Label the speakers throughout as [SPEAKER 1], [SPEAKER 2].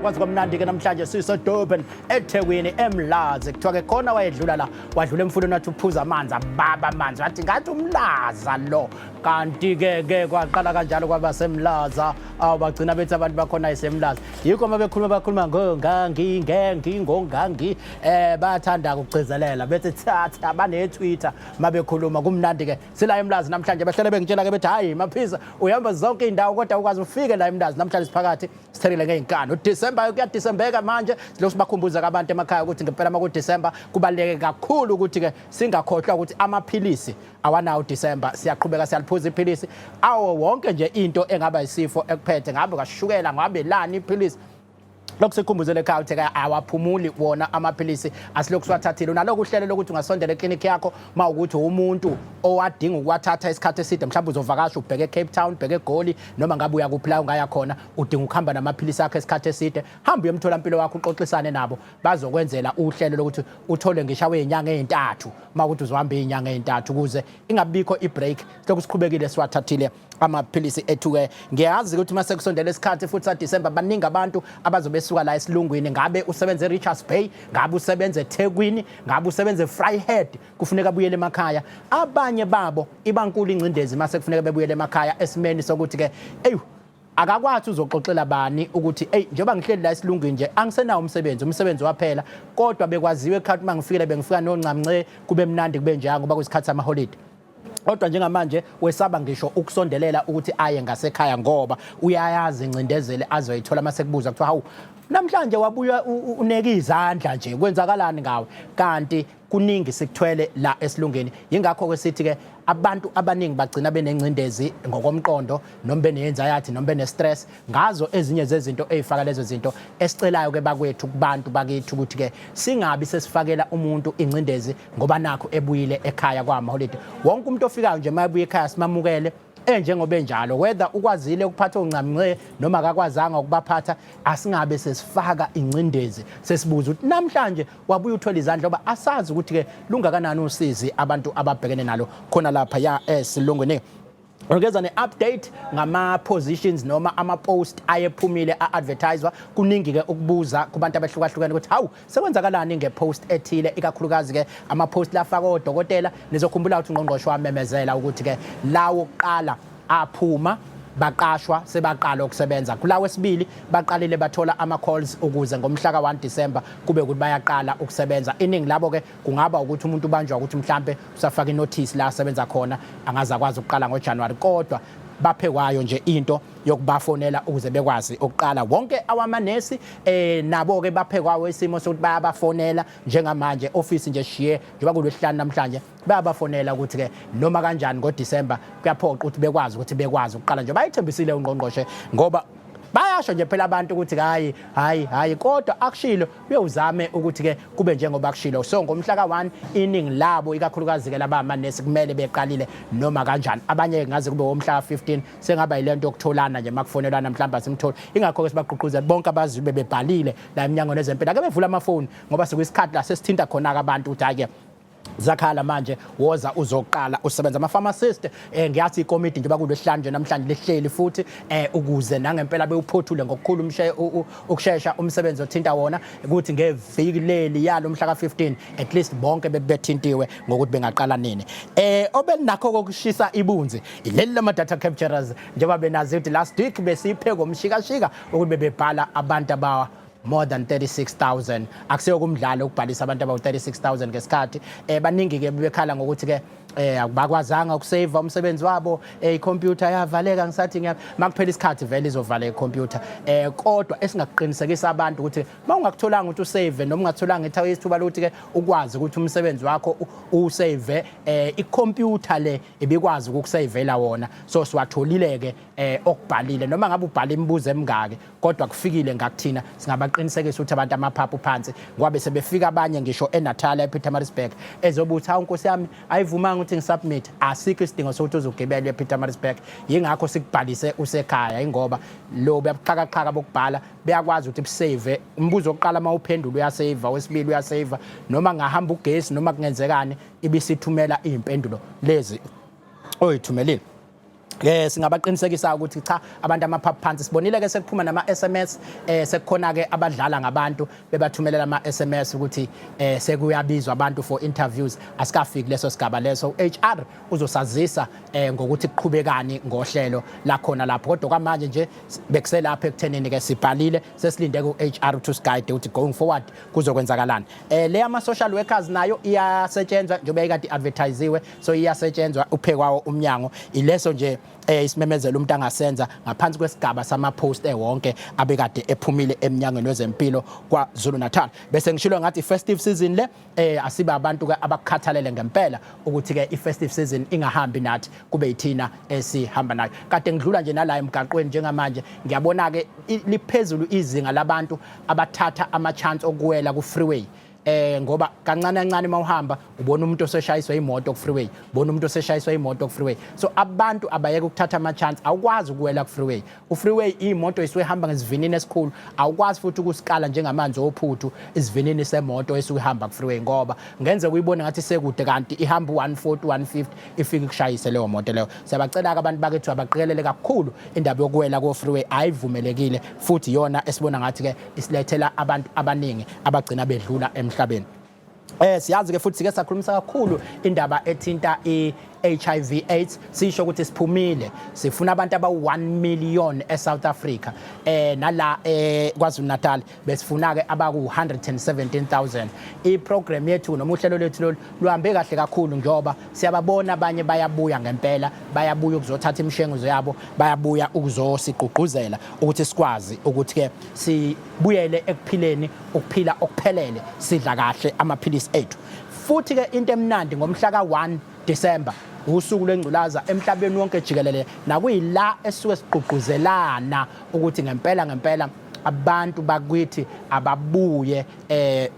[SPEAKER 1] Kwaze kwamnandi ke namhlanje sise Durban, eThekwini, eMlazi. Kuthiwa ke khona wayedlula la, wadlula emfuleni, wathi uphuza amanzi, ababa amanzi, wathi ngathi umlaza lo. Kanti ke ke kwaqala kanjalo kwaba semlaza. Awu, bagcina bethi abantu bakhona isemlaza. Yikho uma bekhuluma bakhuluma ngongangi ngengi ngongangi, bayathanda ukugcizelela bethi thatha bane Twitter mabekhuluma kumnandi ke. Sila eMlazi namhlanje, bahlele bengitshela ke bethi, "Hayi Maphisa, uhamba zonke indawo kodwa ukwazi ufike la eMlazi." Namhlanje siphakathi sithelile ngey'nkani. UDisemba kuyadisembeka manje, silokhu sibakhumbuza abantu emakhaya ukuthi ngempela uma kuDisemba kubaluleke kakhulu ukuthi-ke singakhohlwa ukuthi amaphilisi awanawo uDisemba. Siyaqhubeka siyaliphuza iphilisi awo wonke nje into engaba isifo ekuphethe, ngabe kashukela, ngabe lani, iphilisi lokhu sikhumbuzele ekhaya ukuthi awaphumuli wona amaphilisi asilokhu siwathathile. Unalokhu uhlelo lokuthi ungasondela eklinikhi yakho uma ukuthi umuntu owadinga ukuwathatha isikhathi eside, mhlawumbe uzovakasha ubheke eCape Town, ubheke eGoli, noma ngabe uya kuphi la ungaya khona, udinga ukuhamba namaphilisi akho isikhathi eside, hamba uye emtholampilo wakho, uxoxisane nabo, bazokwenzela uhlelo lokuthi uthole ngisho awey'nyanga ey'ntathu uma ukuthi uzohamba iy'nyanga ey'ntathu ukuze ingabikho i-break. Silokhu siqhubekile siwathathile amaphilisi ethu-ke. Ngiyazi ukuthi uma sekusondela isikhathi futhi saDisemba, baningi abantu abazobe besuka la esilungwini, ngabe usebenze e-Richards Bay, ngabe usebenze eThekwini, ngabe usebenze eVryheid, kufuneka abuyele emakhaya. Abanye babo ibankulu ingcindezi uma sekufuneka bebuyele emakhaya, esimeni sokuthi-ke eyu akakwazi uzoxoxela bani ukuthi, "Ey, njengoba ngihleli la esilungwini nje angisenawo umsebenzi, umsebenzi waphela, kodwa bekwaziwe ekhaya ukuthi mangifikile bengifika noncamnce, kube mnandi, kube njalo ngoba kuyisikhathi samaholide." Kodwa njengamanje wesaba ngisho ukusondelela ukuthi aye ngasekhaya ngoba uyayazi ingcindezelo azoyithola mase kubuza kuthiwa, "Hawu, namhlanje wabuya uneka izandla nje, kwenzakalani ngawe?" Kanti kuningi sikuthwele la esilungeni. Yingakho ke sithi ke abantu abaningi bagcina benengcindezi ngokomqondo noma bene-anxiety noma bene-stress ngazo ezinye zezinto ey'faka lezo zinto. Esicelayo ke bakwethu kubantu bakithi ukuthi ke singabi sesifakela umuntu ingcindezi ngoba nakho ebuyile ekhaya kwamaholide. Wonke umuntu ofikayo nje uma ebuya ekhaya simamukele enjengoba enjalo, whether ukwazile ukuphatha oncamnce noma akakwazanga ukubaphatha. Asingabe sesifaka ingcindezi sesibuza ukuthi namhlanje wabuya uthola izandla, ngoba asazi ukuthi-ke lungakanani usizi abantu ababhekene nalo khona lapha ya esilungwini. Ngikeza ne-update ngama-positions noma ama-post ayephumile a-advertiswa. Kuningi-ke ukubuza kubantu abehlukahlukene ukuthi, "Hawu, sekwenzakalani nge-post ethile?" Ikakhulukazi-ke ama-post lafaka odokotela. Nizokhumbula ukuthi ungqongqoshe wamemezela ukuthi-ke lawo kuqala aphuma baqashwa, sebaqala ukusebenza. Kulawo esibili baqalile bathola ama-calls ukuze ngomhla ka-1 December kube ukuthi bayaqala ukusebenza. Iningi labo ke kungaba ukuthi umuntu ubanjwa ukuthi mhlambe usafaka inotice la asebenza khona, angaze akwazi ukuqala ngoJanuary, kodwa baphekwayo nje into yokubafonela ukuze bekwazi ukuqala. Wonke awamanesi nabo ke baphekwayo isimo sokuthi bayabafonela njengamanje. Office nje shiye njengoba kulwesihlanu namhlanje, bayabafonela ukuthi ke noma kanjani ngoDisemba kuyaphoqa ukuthi bekwazi ukuqala nje bayithembisile ungqongqoshe, ngoba bayasho nje phela abantu ukuthi hayi, hayi, hayi, kodwa akushilo uyozame ukuthi ke kube njengoba kushilo. So ngomhla ka1 iningi labo, ikakhulukazi ke laba amanesi, kumele beqalile noma kanjani. Abanye ngaze kube ngomhla ka15, sengaba yilento yokutholana nje makufonelwana, mhlawumbe asimtholi. Ingakho ke sibagqugquzela bonke abazibe bebhalile la eminyangweni ezempilo ake bevula amafoni, ngoba sekuyisikhathi la sesithinta khona abantu ukuthi hayi ke, zakhala manje, woza uzoqala usebenza. Ama-pharmacist, ngiyathi ikomiti njengoba kulwesihlanu nje namhlanje lihleli futhi ukuze nangempela bewuphothule ngokukhulu ukushesha umsebenzi othinta wona, ukuthi ngeviki leli yalo mhla ka-15 at least bonke bebethintiwe ngokuthi bengaqala nini. Obelinakho kokushisa ibunzi ileli lama-data capturers, njengoba benazi ukuthi last week besiphe ngomshikashika ukuthi bebebhala abantu abawa more than 36,000. Akusiyo kumdlalo ukubhalisa abantu abawu 36,000 ngesikhathi. Baningi ke bebekhala ngokuthi ke abakwazanga ukusave umsebenzi wabo, ikhompyutha yavaleka. Ngisathi ngiya makuphela isikhathi vele izovaleka ikhompyutha, kodwa esingakuqinisekisa abantu ukuthi mawungakutholanga ukuthi usave noma ungatholanga ithuba lokuthi ke ukwazi ukuthi umsebenzi wakho usave, ikhompyutha le ibikwazi ukukusavela wona. So siwatholile ke okubhalile, noma ngabe ubhala imibuzo emingaki, kodwa kufikile ngakuthina. Singabaqinisekisa ukuthi abantu amaphaphu phansi, ngoba bese befika abanye ngisho eNatal, ePietermaritzburg, ezobuthi, "Hawu nkosi yami, ayivumanga ukuthi ngisubmit." Asikho isidingo sokuthi uzogibela ePietermaritzburg, yingakho sikubhalise usekhaya, ingoba lo buyabuxhakaxhaka bokubhala beyakwazi ukuthi busave umbuzo wokuqala. Uma uphendula uyasave, wesibili uyasave, noma ngahamba ugesi noma kungenzekani, ibisithumela iy'mpendulo lezi oyithumelile. Singabaqinisekisa ukuthi cha, abantu amaphaphu phansi. Sibonile ke sekuphuma nama SMS, sekukhona ke abadlala ngabantu bebathumelela ama SMS ukuthi sekuyabizwa abantu for interviews. Asikafiki leso sigaba leso. HR uzosazisa ngokuthi kuqhubekani ngohlelo lakhona lapho, kodwa kwamanje nje bekuselapha ekuthenini ke sibhalile, sesilinde ku HR to guide ukuthi going forward kuzokwenzakalani. Le ama social workers nayo iyasetshenzwa njengoba ikade advertisiwe, so iyasetshenzwa uphekwawo umnyango. Ileso nje isimemezelo umuntu angasenza ngaphansi kwesigaba sama post ewonke abekade ephumile eminyangweni wezempilo kwaZulu Natal. Bese ngishilo ngathi festive season le, asibe abantu ke abakukhathalele ngempela ukuthi ke i-festive season ingahambi nathi, kube yithina esihamba nayo. Kade ngidlula nje nala emgaqweni njengamanje, ngiyabona ke liphezulu izinga labantu abathatha ama chance okuwela ku freeway, ngoba kancane kancane mawuhamba ubona umuntu oseshayiswa imoto ku freeway, ubona umuntu oseshayiswa imoto ku freeway. So abantu abayeke ukuthatha ama chance. Awukwazi ukuwela ku freeway. U freeway imoto isuke ihamba ngesivinini esikhulu, awukwazi futhi ukusikala njengamanzi ophuthu isivinini semoto esuke ihamba ku freeway, ngoba ngenze kuyibone ngathi sekude kanti ihamba u140, 150, ifike ikushayise leyo moto leyo. Siyabacela ke abantu bakethu abaqikelele kakhulu indaba yokuwela ko freeway, ayivumelekile, futhi iyona esibona ngathi ke isilethela abantu abaningi abagcina bedlula emhlabeni. Siyazi ke futhi sike sakhulumisa kakhulu indaba ethinta i-HIV AIDS, sisho ukuthi siphumile, sifuna abantu abawu 1 million eSouth Africa, nala KwaZulu Natal besifuna ke abaku 117,000. I-program yethu noma uhlelo lethu lolu luhambe kahle kakhulu njengoba siyababona abanye bayabuya ngempela, bayabuya ukuzothatha imishenguzo yabo, bayabuya ukuzosigqugquzela ukuthi sikwazi ukuthi ke sibuyele ekuphileni, ukuphila okuphelele, sidla kahle amaphilisi ethu. Futhi ke into emnandi, ngomhla ka-1 December usuku lwengculaza emhlabeni wonke jikelele, nakuyila esuke sigqugquzelana ukuthi ngempela ngempela abantu bakithi ababuye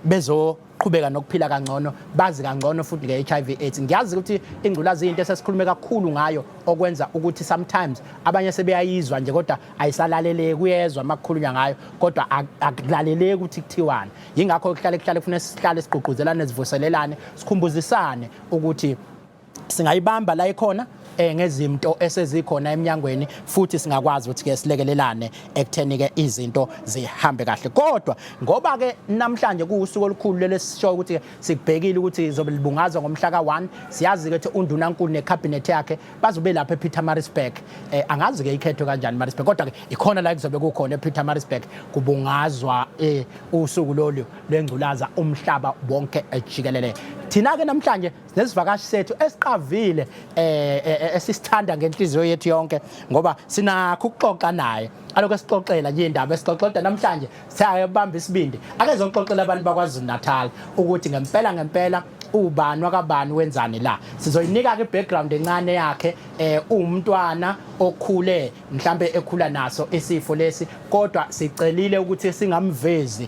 [SPEAKER 1] bezo qhubeka nokuphila kangcono, bazi kangcono futhi nge-HIV AIDS. Ngiyazi ukuthi ingculazi into esesikhulume kakhulu ngayo, okwenza ukuthi sometimes abanye sebeyayizwa nje kodwa ayisalaleleki. Kuyezwa makukhulunywa ngayo kodwa akulaleleki ukuthi kuthiwani. Yingakho kuhlale kuhlale kufanele sihlale sigqugquzelane, sivuselelane, sikhumbuzisane ukuthi singayibamba la ikhona ngezinto esezikhona eminyangweni, futhi singakwazi ukuthi ke silekelelane ekutheni ke izinto zihambe kahle. Kodwa ngoba ke namhlanje kuwusuku olukhulu lelesisho ukuthi sikubhekile ukuthi izobe libungazwa ngomhla ka1, siyazi ke ukuthi undunankulu necabinet yakhe bazobe lapha ePietermaritzburg. Angazi ke ikhetho kanjani Maritzburg, kodwa ke ikhona la kuzobe kukhona ePietermaritzburg kubungazwa usuku lolu lwengculaza umhlaba wonke ejikelele. Thina ke namhlanje nesivakashi sethu esiqavile esisithanda ngenhliziyo yethu yonke, ngoba sinakho ukuxoxa naye, alokho esixoxela nje indaba esixoxa. Namhlanje siyabamba isibindi ake zoxoxela abantu bakwaZulu Natal ukuthi ngempela ngempela ubani wakabani, wenzani la. Sizoyinika ke background encane yakhe. Umntwana okhule mhlambe ekhula naso isifo lesi, kodwa sicelile ukuthi singamvezi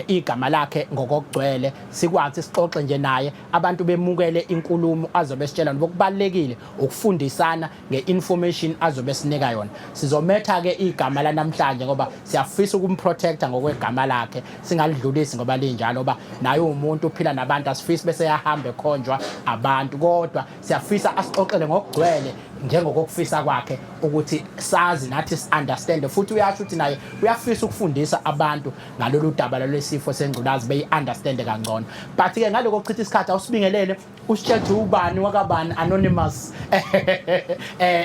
[SPEAKER 1] igama lakhe ngokugcwele, sikwazi sixoxe nje naye, abantu bemukele inkulumo azobe sitshela, ngoba kubalekile ukufundisana ngeinformation azobe sinika yona. Sizometha ke igama la namhlanje ngoba siyafisa ukumprotecta ngokwegama lakhe, singalidlulisi ngoba linjalo, ngoba naye umuntu uphila nabantu, asifisi bese yahamba ekhonjwa abantu, kodwa siyafisa asixoxele ngokugcwele njengokufisa kwakhe ukuthi sazi nathi si-understand. Futhi uyasho ukuthi naye uyafisa ukufundisa abantu ngalolu daba lwesifo sengculazi, beyi-understand kangcono. But-ke ngaloko kuchitha isikhathi, awusibingelele, usitshela ukuthi ubani wakabani, anonymous,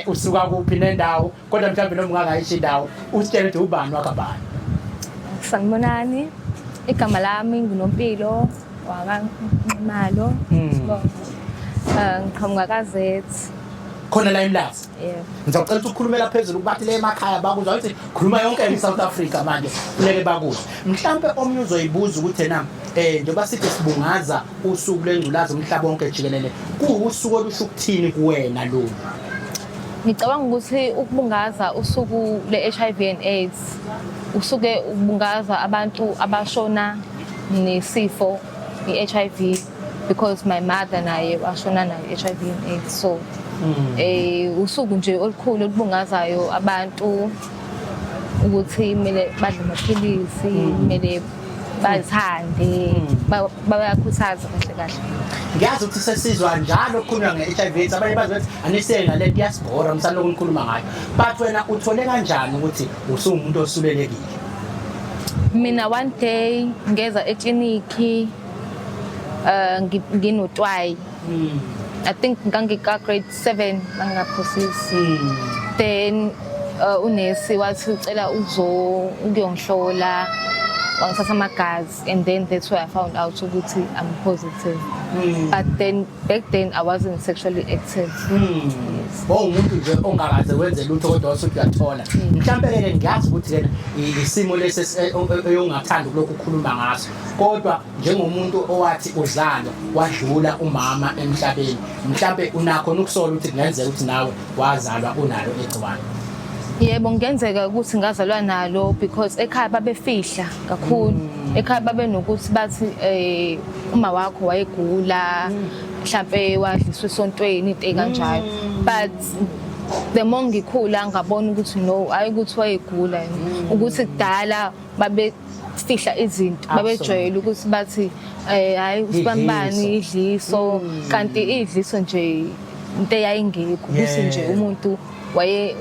[SPEAKER 1] usuka kuphi nendawo, kodwa mhlawumbe noma ungangayisho indawo, usitshele ukuthi ubani wakabani.
[SPEAKER 2] Sanibonani. Igama lami nguNompilo wakaNxumalo. Sibongo. Ngiqhamuka kaZet.
[SPEAKER 1] Khona la eMlazi?
[SPEAKER 2] Yebo.
[SPEAKER 1] Ngizocela ukuthi ukhulumela phezulu kubathi le emakhaya bakuzwa ukuthi khuluma yonke i-South Africa manje, funeke bakuzwe. Mhlampe omnye uzoyibuza ukuthi ena njengoba sithi sibungaza usuku lwengculazi umhlaba wonke jikelele, kuwusuku olusho ukuthini kuwena lolu?
[SPEAKER 2] Ngicabanga ukuthi ukubungaza usuku le-HIV and AIDS usuke ubungaza abantu abashona nesifo i-HIV, because my mother naye washona nayo i-HIV and AIDS, so usuku nje olukhulu olubungazayo abantu ukuthi kumele badle amaphilisi, kumele Bazithande, bayakhuthaza kahle kahle.
[SPEAKER 1] Ngiyazi ukuthi sesizwa njalo kukhulunywa nge-HIV AIDS, abanye bazi bethi aniseke ngale nto, iyasibhora msaloku nikhuluma ngayo, but wena uthole kanjani ukuthi usuwumuntu osulelekile?
[SPEAKER 2] Mina one day ngeza ekliniki nginotwayi. I think ngangika grade 7 mangingaphosisi. Then unesi wathi ucela uzo ukuyongihlola, wangithatha amagazi and then that's where I found out ukuthi I'm positive. But then back then I wasn't sexually active. Yes.
[SPEAKER 1] Wawumuntu nje ongakaze wenze lutho kodwa wasuthi uyathola. Mhlampe-ke ngiyazi ukuthi-ke isimo lesi eyongathanda ukulokhu ukhuluma ngaso, kodwa njengomuntu owathi uzalwa wadlula umama emhlabeni, mhlampe unakho ukusola ukuthi kungenzeka ukuthi nawe wazalwa unalo igciwane?
[SPEAKER 2] Yebo, kungenzeka ukuthi ngazalwa nalo because ekhaya babefihla kakhulu. Ekhaya babe nokuthi bathi uma wakho wayegula, mhlampe wadliswa esontweni, into ekanjalo. But the more ngikhula ngabona ukuthi no, hayi ukuthi wayegula, ukuthi kudala babefihla izinto, babejwayele ukuthi bathi hayi usibanibani idliso, kanti idliso nje into eyayingekho, ukuthi nje umuntu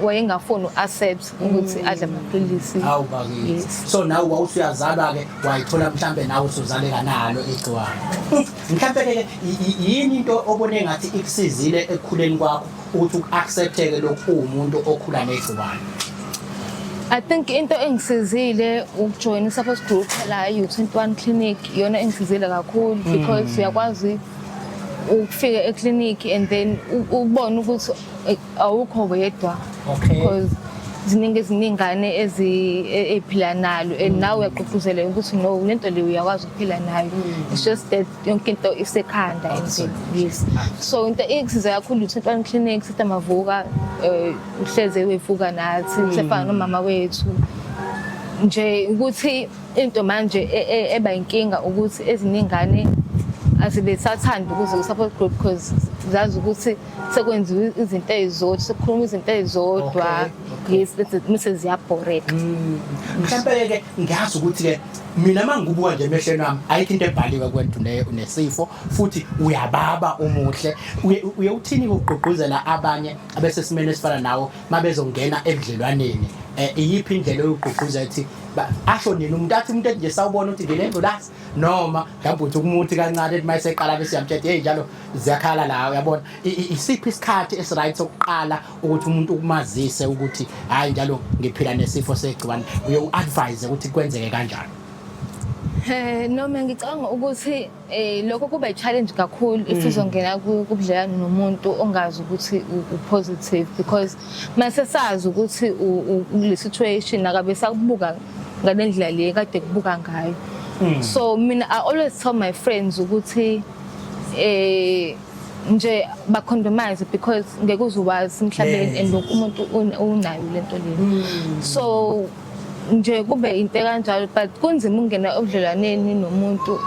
[SPEAKER 2] wayengafuni u-accept ukuthi adle amaphilisi.
[SPEAKER 1] Hawu bakithi. So nawe wawusuyazalwa-ke wayithola mhlampe nawe usuzaleka nalo igciwane. Mhlampe-ke yini into obone ngathi ikusizile ekukhuleni kwakho ukuthi uku-accept-ke lokhu uwumuntu okhula negciwane?
[SPEAKER 2] I think into engisizile ukujoyina i-support group la e-U21 clinic, iyona engisizile kakhulu because uyakwazi ukufika eklinikhi and then ubone ukuthi awukho wedwa because ziningi ezinye iy'ngane ey'phila nalo and nawe uyagqugquzeleka ukuthi no, lento le uyakwazi ukuphila nayo, it's just that yonke into isekhanda and then yes. So into engisize kakhulu u-21 clinic, Sister Mavuka, uhleze wevuka nathi, usefana nomama wethu nje. Ukuthi into manje eba inkinga ukuthi ezinye iy'ngane azibe sathanda ukuze ku-support group because zazi ukuthi sekwenziwa izinto ey'zodwa, sekukhuluma izinto ey'zodwa. Yes, bese ziyabhoreka.
[SPEAKER 1] Mhlampe-ke ngiyazi ukuthi-ke mina uma ngikubuka nje emehlweni wami ayikho into ebhaliwe kwethu unesifo futhi uyababa umuhle. Uye uthini ukugqugquzela abanye abesesimeni esifana nawo mabezongena ebudlelwaneni? Iyiphi indlela oyugqugquzela ukuthi asho nini umuntu, athi umuntu ethi nje sawubona ukuthi nginengculazi, noma mhlawumbe uthi umuthi kancane ethi mayeseqala bese uyamtshela hey njalo ziyakhala la, uyabona? Isiphi isikhathi esi-right sokuqala ukuthi umuntu ukumazise ukuthi hhayi njalo ngiphila nesifo segciwane? Uye u-advise ukuthi kwenzeke kanjani?
[SPEAKER 2] Noma ngicabanga ukuthi lokho kuba i-challenge kakhulu if uzongena kubudlelwane nomuntu ongazi ukuthi u-positive, because mase sazi ukuthi kule situation akabe sakubuka ngale ndlela le kade kubuka ngayo. So mina I always tell my friends ukuthi nje ba-condomize because ngeke uze uwazi emhlabeni and wonke umuntu unayo lento le. So nje kube into kanjalo, but kunzima ukungena ebudlelwaneni nomuntu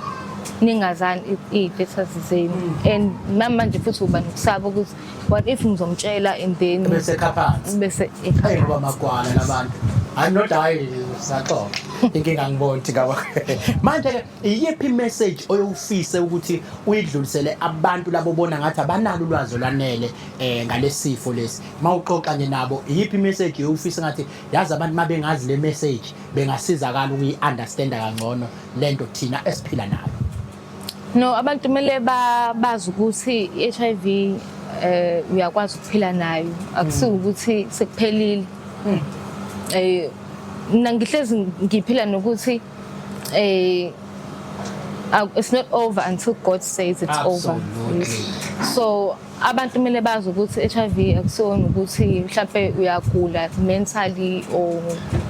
[SPEAKER 2] ningazani iy'status zenu and namanje futhi uba nokusaba ukuthi what if ngizomtshela and then
[SPEAKER 1] bese khaphansi
[SPEAKER 2] bese
[SPEAKER 1] Hey, ngoba magwala labantu. Hayi not, hayi saxoxa. Inkinga ngibona ukuthi ngaba. Manje ke iyiphi message oyofise ukuthi uyidlulisele abantu labo bona ngathi abanalo ulwazi olwanele ngalesifo lesi? Mawuxoxa nje nabo, iyiphi message oyofise ngathi yazi abantu mabengazi le message bengasizakala ukuyi-understanda kangcono lento thina esiphila nayo?
[SPEAKER 2] No, abantu kumele bazi ukuthi i-HIV uyakwazi ukuphila nayo, akusiwo ukuthi sekuphelile. Mina ngihlezi ngiphila nokuthi it's not over until God says it's over. So abantu kumele bazi ukuthi HIV akusona ukuthi mhlampe uyagula mentally or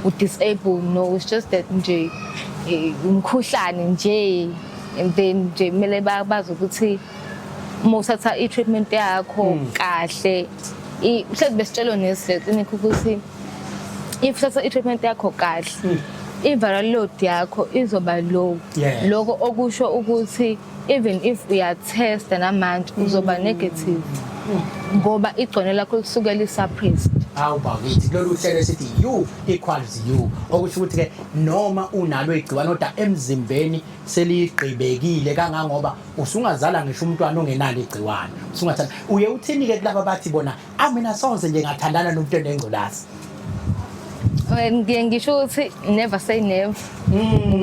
[SPEAKER 2] u-disabled. No, it's just that nje umkhuhlane nje, and then nje kumele bazi ukuthi uma uthatha i-treatment yakho kahle, hlezi besitshelwe nesi eklinikhi ukuthi if uthatha i-treatment yakho kahle, i-viral load yakho izoba low. Lokho okusho ukuthi even if uyathesta namanje uzoba negative ngoba igcwane lakho lisuke li-suppressed.
[SPEAKER 1] Hawu bakithi, kulolu hlelo esithi U equals U, okusho ukuthi ke noma unalo igciwane kodwa emzimbeni seligqibekile kangangoba usungazala ngisho umntwana ongenalo igciwane. Usungathanda. Uye uthini ke kulaba bathi bona, "Ah, mina soze nje ngathandana nomuntu onengculazi."
[SPEAKER 2] Ngiye ngisho ukuthi never say never.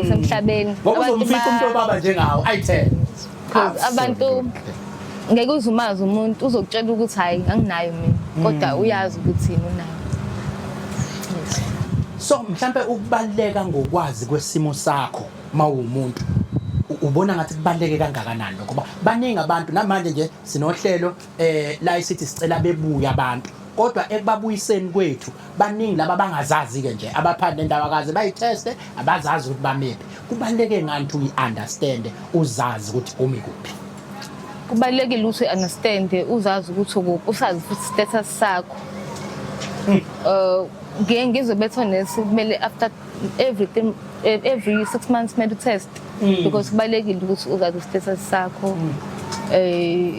[SPEAKER 2] Kusemhlabeni.
[SPEAKER 1] Ngoba uzomfica umuntu obaba njengawo, ayithele.
[SPEAKER 2] Because abantu ngeke uze umazi umuntu uzokutshela ukuthi hayi anginayo mina, kodwa uyazi ukuthi yini unayo. Yes.
[SPEAKER 1] So mhlambe ukubaleka ngokwazi kwesimo sakho mawumuntu, ubona ngathi kubaleke kangakanani lokho? Ngoba baningi abantu namanje nje sinohlelo la isithi sicela bebuye abantu, kodwa ekubabuyiseni kwethu baningi laba abangazazi ke nje, abaphanda nendawo akaze bayitheste, abazazi ukuthi bamephi. Kubaleke ngani ukuthi uyi-understand, uzazi ukuthi umi kuphi?
[SPEAKER 2] Kubalulekile ukuthi u-understand, uzazi ukuthi ukuphi, usazi futhi status sakho. Ngiye ngizwe bethu nesi kumele after everything, every 6 months kumele utest, because kubalulekile ukuthi uzazi status sakho.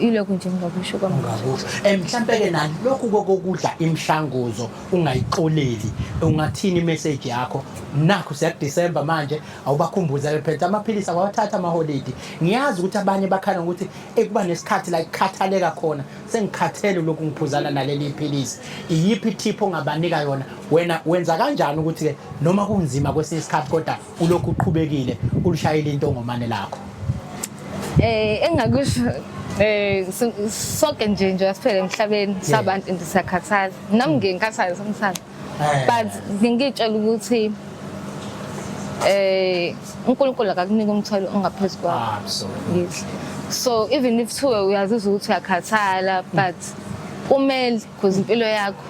[SPEAKER 2] Ilokho nje ngingakusho kwamanje.
[SPEAKER 1] Ungakusho. Mhlambe ke nalokhu kokudla imishanguzo ungayixoleli, ungathini imessage yakho? Nakho siya December manje, awubakhumbuza ke phela amaphilisi awathatha amaholidi. Ngiyazi ukuthi abanye bakhala ngokuthi ekuba nesikhathi la ikhathaleka khona, sengikhathele lokhu ngiphuzana naleli iphilisi. Iyiphi tip ongabanika yona? Wena wenza kanjani ukuthi ke noma kunzima kwesinye isikhathi kodwa ulokhu uqhubekile ulishayile into ngomane lakho?
[SPEAKER 2] Engakusho, sonke nje nje asiphele emhlabeni sabantu nje siyakhathala. Nami ngiye ngikhathale sometimes. But ngingitshela ukuthi uNkulunkulu akakunika umthwalo ongaphezulu kwakho.
[SPEAKER 1] Absolutely.
[SPEAKER 2] Yes. So even if thiwe uyazizwa ukuthi uyakhathala, but kumele, because impilo yakho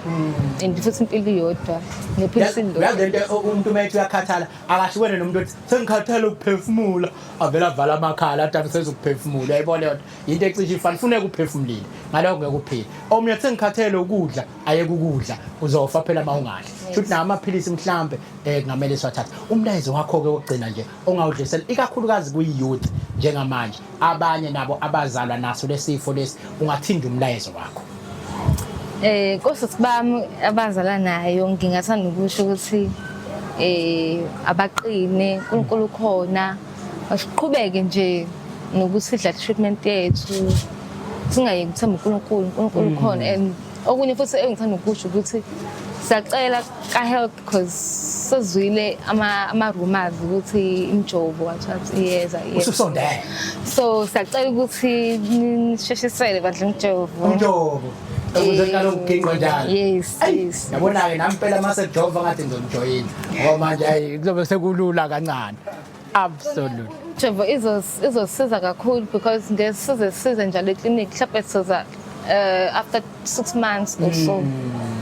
[SPEAKER 2] and futhi impilo iyodwa nephilisi
[SPEAKER 1] Uyazi
[SPEAKER 2] lodwa.
[SPEAKER 1] lento, umuntu uma ethi uyakhathala akahlukene nomuntu othi sengikhathele ukuphefumula, avela avala amakhala athi angisezukuphefumula. Uyayibona leyo nto, into ecishe ifane, funeka uphefumulile, ngalokho ngeke uphile. Omunye athi sengikhathele ukudla, ayeke ukudla, uzofa phela uma ungadli. Shuthi nawo amaphilisi mhlambe kungamele siwathathe. Umlayezo wakho-ke wokugcina nje ongawudlulisela ikakhulukazi kwi-youth njengamanje, abanye nabo abazalwa naso lesifo lesi, ungathinda umlayezo wakho?
[SPEAKER 2] Kosisi bami abazala nayo, ngingathanda ukusho ukuthi abaqine, uNkulunkulu ukhona. Asiqhubeke nje nokuthi sidla treatment yethu, singayeki ukuthemba uNkulunkulu, uNkulunkulu ukhona. And okunye futhi engithanda ukusho ukuthi siyacela ka-health, because sezwile ama-rumors ukuthi imijovo wathi iyeza iyeza.
[SPEAKER 1] Ususondele.
[SPEAKER 2] So siyacela ukuthi nisheshisele bandla imijovo.
[SPEAKER 1] Umjovo ukuze kuqale ukuginqwa njalo.
[SPEAKER 2] Yes,
[SPEAKER 1] Ayi,
[SPEAKER 2] yes.
[SPEAKER 1] Yabona-ke nami phela uma sekujova ngathi ngizomjoyina, ngoba manje ayi kuzobe sekulula kancane. Absolutely.
[SPEAKER 2] Umjovo izosiza kakhulu because ngeke size size njalo eklinikhi, mhlawumbe sizoza after 6 months or so.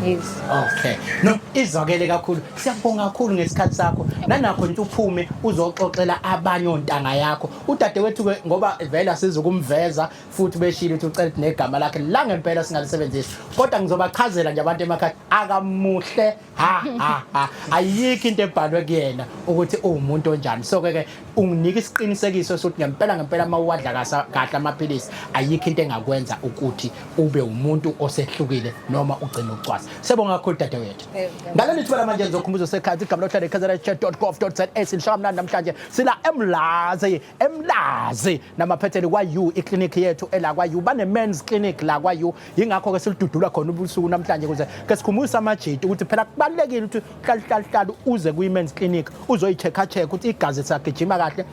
[SPEAKER 2] Yes.
[SPEAKER 1] Okay. No, izwakele kakhulu. Siyabonga kakhulu ngesikhathi sakho. Nanakho nje uphume uzoxoxela abanye ontanga yakho. Udadewethu ke ngoba vele asizukumveza futhi beshilo ukuthi ucela ukuthi negama lakhe la ngempela singalisebenzisi. Kodwa ngizobachazela nje abantu emakhaya, akamuhle ha ha ha. Ayikho into ebhalwe kuyena ukuthi uwumuntu onjani. So ke unginika isiqinisekiso sokuthi ngempela ngempela uma uwadla kahle amaphilisi, ayikho into engakwenza ukuthi ube umuntu osehlukile noma ugcine ucwasa. Siyabonga kakhulu dadewethu. Ngaleli thuba lamanje ngizokhumbuza sekhathi igama lohlelo kzn.gov.za, silishaya mnandi namhlanje sila eMlazi, eMlazi namaphethelo kwa-U, iklinikhi yethu ela kwa-U, bane-men's clinic la kwa-U, yingakho ke silududula khona ubusuku namhlanje ukuze ke sikhumbuse amajiti ukuthi phela kubalulekile ukuthi hlala hlala hlala uze kwi-men's clinic uzoyi-check-a check ukuthi igazi lisagijima kahle,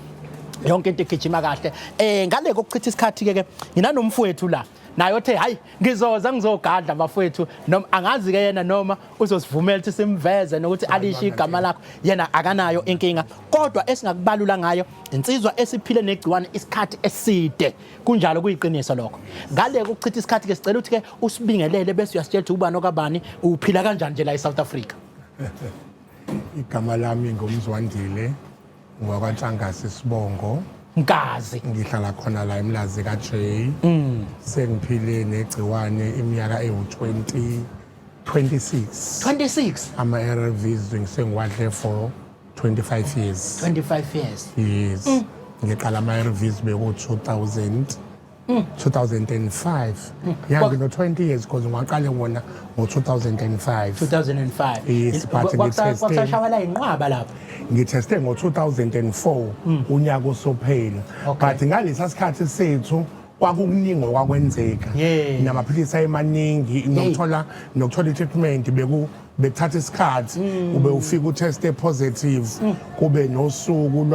[SPEAKER 1] yonke into igijima kahle. Ngale kokuchitha isikhathi ke nginanomfowethu la naye othe hayi ngizoza ngizogadla bafowethu, noma angazi ke yena noma uzosivumela ukuthi simveze nokuthi alisho igama lakho, yena akanayo inkinga. Kodwa esingakubalula ngayo insizwa esiphile negciwane isikhathi eside, kunjalo, kuyiqiniso lokho. Ngale kokuchitha isikhathi ke sicela ukuthi ke usibingelele bese uyasitshela ukuthi ubani okabani, uphila kanjani nje la eSouth Africa.
[SPEAKER 3] Igama lami nguMzwandile, ngwakwaNtshangase isibongo.
[SPEAKER 1] Nkazi.
[SPEAKER 3] Ngihlala khona la eMlazi ka-J. Sengiphile negciwane iminyaka ewu-20 26.
[SPEAKER 1] 26.
[SPEAKER 3] Ama-ARVs ngisengiwadle for 25 years.
[SPEAKER 1] 25 years.
[SPEAKER 3] Yes. Ngiqala ama-ARVs beku-2000. 2005. Yeah, ngino 20 years because ngaqale wona ngo-2005.
[SPEAKER 1] 2005.
[SPEAKER 3] Yes, but ngiteste-
[SPEAKER 1] Kwakusashawela inqwaba lapho.
[SPEAKER 3] Ngitheste ngo-2004, unyaka usophela. But ngalesa sikhathi sethu kwakukuningi okwakwenzeka, namaphilisi ayemaningi, nokuthola i-treatment bekuthatha isikhathi. Ube ufika uteste positive, kube nosuku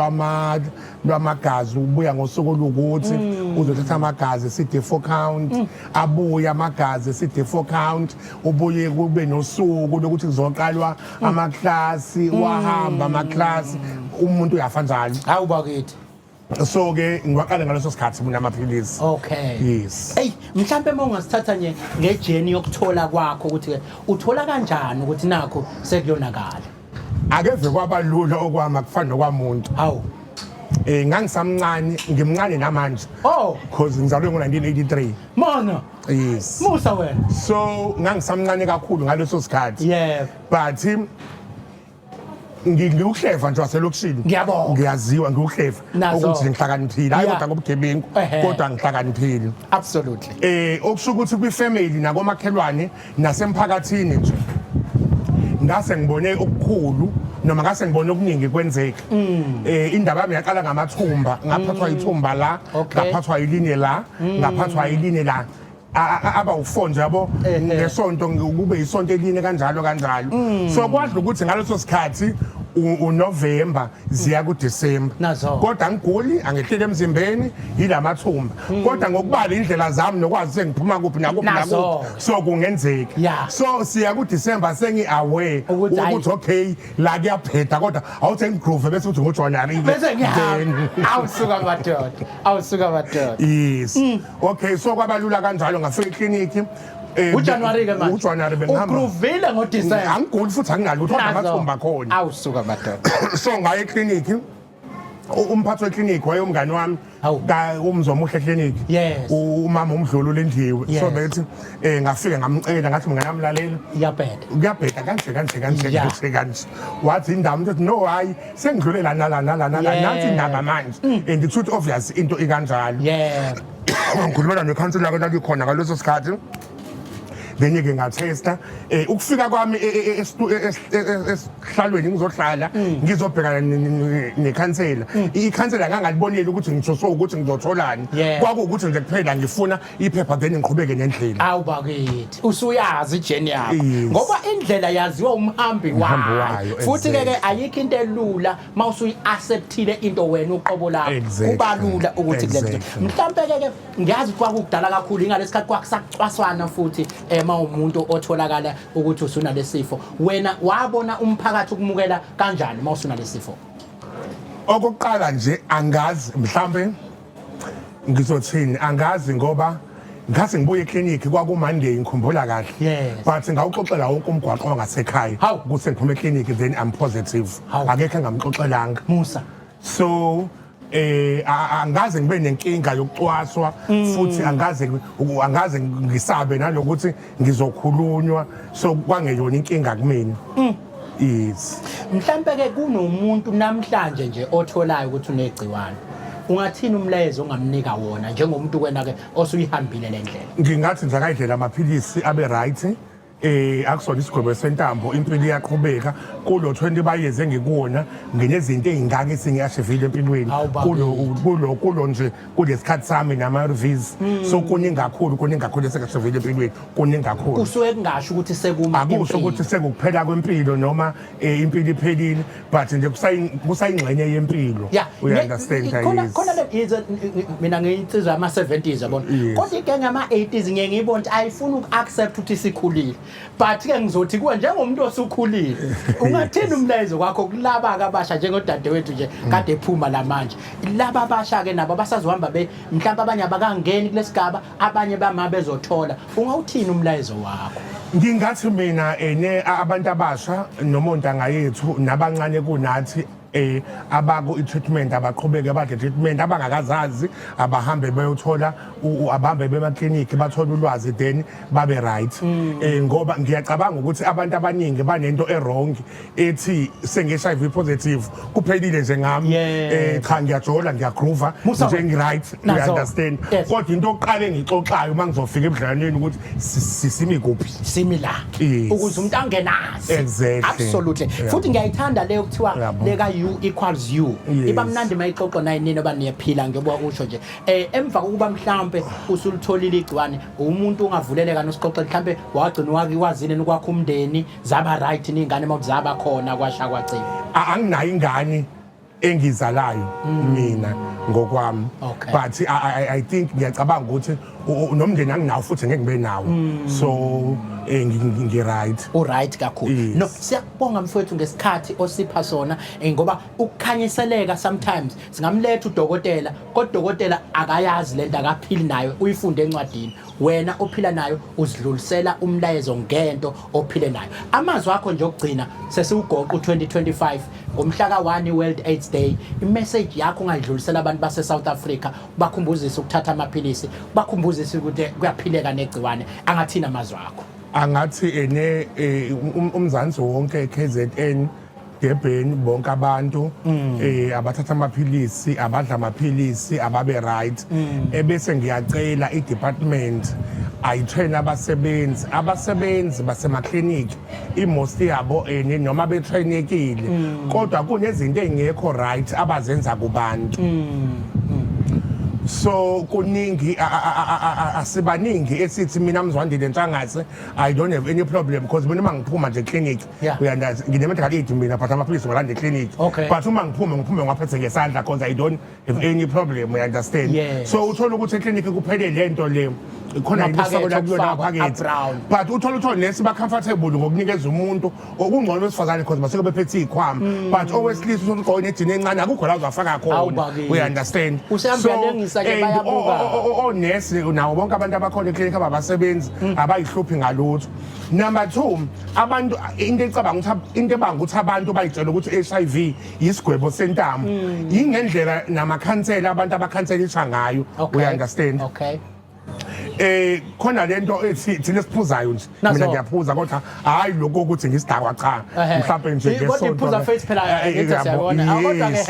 [SPEAKER 3] lwamagazi, ubuya ngosuku olukuthi uzothatha amagazi CD4 count, abuye amagazi CD4 count, ubuye kube nosuku lokuthi kuzoqalwa amaklasi, wahamba amaklasi, umuntu uyafa njalo.
[SPEAKER 1] Hawu bakithi.
[SPEAKER 3] So ke ngiwaqale ngaleso sikhathi mina amaphilisi. Yes.
[SPEAKER 1] Ey, mhlambe uma ungasithatha nje ngejourney yokuthola kwakho, ukuthi ke uthola kanjani ukuthi nakho sekuyonakala.
[SPEAKER 3] Akeve kwabalula okwami, akufani nokwamuntu.
[SPEAKER 1] Hawu.
[SPEAKER 3] Ngangisamncane, ngimncane namanje, cause ngizalwe ngo-1983.
[SPEAKER 1] Mana.
[SPEAKER 3] Yes.
[SPEAKER 1] Musa wena.
[SPEAKER 3] So ngangisamncane kakhulu ngaleso sikhathi, but ngiwuhleva nje waselokishini.
[SPEAKER 1] Ngiyabonga.
[SPEAKER 3] Ngiyaziwa ngiwuhleva
[SPEAKER 1] Nazo.
[SPEAKER 3] ukuthi ngihlakaniphile, hayi kodwa ngobugebengu, kodwa ngihlakaniphile. Okusho ukuthi kwifamily nakomakhelwane nasemphakathini nje ngase ngibone okukhulu noma ngase ngibone okuningi kwenzeka. Indaba yami yaqala ngamathumba, ngaphathwa ithumba la, ngaphathwa iline la, ngaphathwa iline la, aba u4 nje, yabo, ngesonto, kube isonto eline kanjalo kanjalo. So kwadla ukuthi ngaleso sikhathi uNovember ziya kuDecember,
[SPEAKER 1] Nazo.
[SPEAKER 3] kodwa angiguli, angehlile emzimbeni yilamathumba, kodwa ngokubala indlela zami nokwazi sengiphuma kuphi nakuphi
[SPEAKER 1] Nazo.
[SPEAKER 3] nakuphi, so kungenzeka. So siya kuDecember sengi-aware
[SPEAKER 1] Ukuthi hhayi.
[SPEAKER 3] ukuthi okay, la kuyabheda, kodwa awuthi ngigroove bese uthi ngoJanuary.
[SPEAKER 1] Bese ngihamba. Awusuka madoda. Awusuka madoda.
[SPEAKER 3] Yes, okay, so kwabalula kanjalo, ngafika ekliniki
[SPEAKER 1] uJanuary ke manje.
[SPEAKER 3] UJanuary bengihamba.
[SPEAKER 1] Ugroovile ngoDecember.
[SPEAKER 3] Angiguli futhi anginalutho, kodwa
[SPEAKER 1] Nazo.
[SPEAKER 3] amathumba khona.
[SPEAKER 1] Awusuka madoda.
[SPEAKER 3] So ngaye ekliniki, umphathi wekliniki wayomngani wami,
[SPEAKER 1] Hawu.
[SPEAKER 3] ka uMzomuhle ekliniki, umama umdlulu lendliwe. So bethi ngafika ngamcela, ngathi, "Mngani wami, lalela,
[SPEAKER 1] Iyabheda.
[SPEAKER 3] kuyabheda kanje kanje kanje kanje kanje." Wathi indaba umuntu, no, hayi, sengidlule la nala nala nala, nansi indaba manje, and it's obvious into ikanjalo. Ngikhulumela nekhansela ke lalikhona ngaleso sikhathi, then ke ngathesta. Ukufika kwami esihlalweni ngizohlala, ngizobhekana nekhansela, ikhansela ngangaliboneli ukuthi ngithoswe ukuthi ngizotholani. Kwakuwukuthi nje kuphela ngifuna iphepha, then ngiqhubeke nendlela.
[SPEAKER 1] Awu bakithi, usuyazi ijourney yakho,
[SPEAKER 3] Yes.
[SPEAKER 1] ngoba indlela yaziwa umhambi
[SPEAKER 3] Umhambi
[SPEAKER 1] wayo.
[SPEAKER 3] wayo,
[SPEAKER 1] Futhi ke
[SPEAKER 3] exactly.
[SPEAKER 1] ayikho into elula mawusuyi-acceptile into wena uqobo lakho, kuba lula ukuthi kule nto. Mhlampe ke ngiyazi kwakukudala kakhulu ingalesikhathi kwakusakucwaswana futhi mawumuntu otholakala ukuthi usunalesifo. Wena wabona umphakathi ukumukela kanjani mawusunalesifo?
[SPEAKER 3] Okokuqala nje, angazi mhlambe ngizothini, angazi, ngoba ngathi ngibuye eklinikhi kwaku-Monday, ngikhumbula kahle, but ngawuxoxela wonke umgwaqo wangasekhaya
[SPEAKER 1] Hawu.
[SPEAKER 3] ukuthi ngiphume eklinikhi, then I'm positive.
[SPEAKER 1] Hawu.
[SPEAKER 3] Akekho engamxoxelanga.
[SPEAKER 1] Musa.
[SPEAKER 3] So angaze ngibe nenkinga yokucwaswa, futhi angaze ngisabe nalokuthi ngizokhulunywa, so kwangeyona inkinga kumina. Yes.
[SPEAKER 1] Mhlampe ke kunomuntu namhlanje nje otholayo ukuthi unegciwane, ungathini umlayezo ongamnika wona njengomuntu wena ke osuyihambile le ndlela?
[SPEAKER 3] Ngingathi nje akayidlela amaphilisi, abe right. Akusona isigwebo sentambo, impilo iyaqhubeka. Kulo 20 bayeze ngikuwona, nginezinto ezingaka esengiyashivile empilweni.
[SPEAKER 1] Hawu, baba.
[SPEAKER 3] Kulo nje kulesikhathi sami nama ARVs, so kuningi kakhulu, kuningi kakhulu esengashivile empilweni, kuningi kakhulu.
[SPEAKER 1] Kusuke kungasho ukuthi sekuma
[SPEAKER 3] Akusho
[SPEAKER 1] impilo.
[SPEAKER 3] ukuthi sekukuphela kwempilo noma impilo iphelile, but nje kusayingxenye yempilo. You understand?
[SPEAKER 1] Khona
[SPEAKER 3] Yes.
[SPEAKER 1] khona le mina ngiyinsizwa yama 70s, yabona, kodwa igenge yama 80s ngiye ngiyibona ukuthi ayifuni uku-accept ukuthi sikhulile, but ke ngizothi kuwe njengomuntu osukhulile, ungathini umlayezo kwakho kulaba ke abasha njengodadewethu nje kade ephuma la manje, laba abasha ke nabo abasazohamba be mhlawumbe abanye abakangeni kulesigaba, abanye bama bezothola, ungawuthini umlayezo wakho?
[SPEAKER 3] Ngingathi mina ene abantu abasha noma ontanga yethu nabancane kunathi. Abaku i-treatment abaqhubeke badle treatment, abangakazazi abahambe beyothola, abahambe bemaklinikhi bathole ulwazi, then babe right. Ngoba ngiyacabanga ukuthi abantu abaningi banento e-wrong ethi senge-HIV positive kuphelile nje ngami. Cha, ngiyajola, ngiyagroova nje, ngi-right, you understand? Kodwa into yokuqala engixoxayo uma ngizofika ebudlelwaneni ukuthi sisimi kuphi.
[SPEAKER 1] Simi la. Ukuze umuntu angenazi.
[SPEAKER 3] Exactly.
[SPEAKER 1] Absolutely. Futhi ngiyayithanda leyo kuthiwa leka U equals U. Iba mnandi mayixoxwa nayinini oba niyaphila, njengoba usho nje. Emva kokuba mhlambe usulitholile igciwane, umuntu ungavuleleka nosixoxe, mhlambe wagcina wake wazini kwakho umndeni, zaba right ningane mawuzaba khona kwasha kwacima?
[SPEAKER 3] Anginayo ingane engizalayo mina ngokwami. But I think ngiyacabanga ukuthi nomndeni anginawo futhi ngeke ngibe nawo, so ngi-right.
[SPEAKER 1] U-right kakhulu. No, siyakubonga mfowethu ngesikhathi osipha sona, ngoba ukukhanyiseleka sometimes singamletha udokotela, kodwa udokotela akayazi lento, akaphili nayo, uyifunde encwadini. Wena ophila nayo uzidlulisela umlayezo ngento ophile nayo. Amazwi akho nje okugcina sesiwugoqa u-2025 ngomhla ka-1, World AIDS Day, imessage yakho ungayidlulisela abantu base-South Africa, bakhumbuzise ukuthatha amaphilisi, bakhumbuzise ukuthi kuyaphileka negciwane, angathini amazwi akho?
[SPEAKER 3] Angathi ene umzansi wonke, KZN, Durban, bonke abantu abathatha amaphilisi, abadla amaphilisi, ababe right. Ebese ngiyacela i-department ayitrain abasebenzi basemakliniki. I-most yabo noma betrainekile, kodwa kunezinto ey'ngekho right abazenza kubantu. So kuningi, asibaningi esithi mina Mzwandile Ntshangase I don't have any problem, because mina uma ngiphuma nje clinic, uyandazi, ngine-medical aid mina, but amaphilisi ngilanda eclinic. But uma ngiphume, ngiphume ngiwaphethe ngesandla because I don't have any problem, you understand?
[SPEAKER 1] Yes.
[SPEAKER 3] So uthola ukuthi eclinic kuphele le nto le khona,
[SPEAKER 1] Amaphakethe
[SPEAKER 3] into kuyona,
[SPEAKER 1] okufakwa,
[SPEAKER 3] amaphakethe
[SPEAKER 1] a-brown.
[SPEAKER 3] But uthola nesi ba-comfortable ngokunikeza umuntu okungcono wesifazane because basuke bephethe iy'khwama, but owesilisa uthola ugqoke nejini encane, akukho la uzafaka
[SPEAKER 1] Awu,
[SPEAKER 3] khona,
[SPEAKER 1] bakithi.
[SPEAKER 3] you understand?
[SPEAKER 1] Usehamba uyalengisa ke,
[SPEAKER 3] and
[SPEAKER 1] bayabuka.
[SPEAKER 3] Onesi nawo bonke abantu abakhona eklinikhi ababasebenzi abayihluphi ngalutho. Number two, abantu into ecabanga ukuthi into ebanga ukuthi abantu bayitshela ukuthi HIV isigwebo sentamo yingendlela namakhansela, abantu abakhanselisha ngayo, you understand?
[SPEAKER 1] Okay.
[SPEAKER 3] Khona lento ethi thina siphuzayo nje.
[SPEAKER 1] Nazo.
[SPEAKER 3] Mina ngiyaphuza, kodwa hayi lokho ukuthi ngisidakwa, cha. Mhlawumbe nje
[SPEAKER 1] Kodwa
[SPEAKER 3] ngesonto.
[SPEAKER 1] iphuza face phela, ngithi
[SPEAKER 3] yabo,
[SPEAKER 1] siyabona. Ah, kodwa-ke,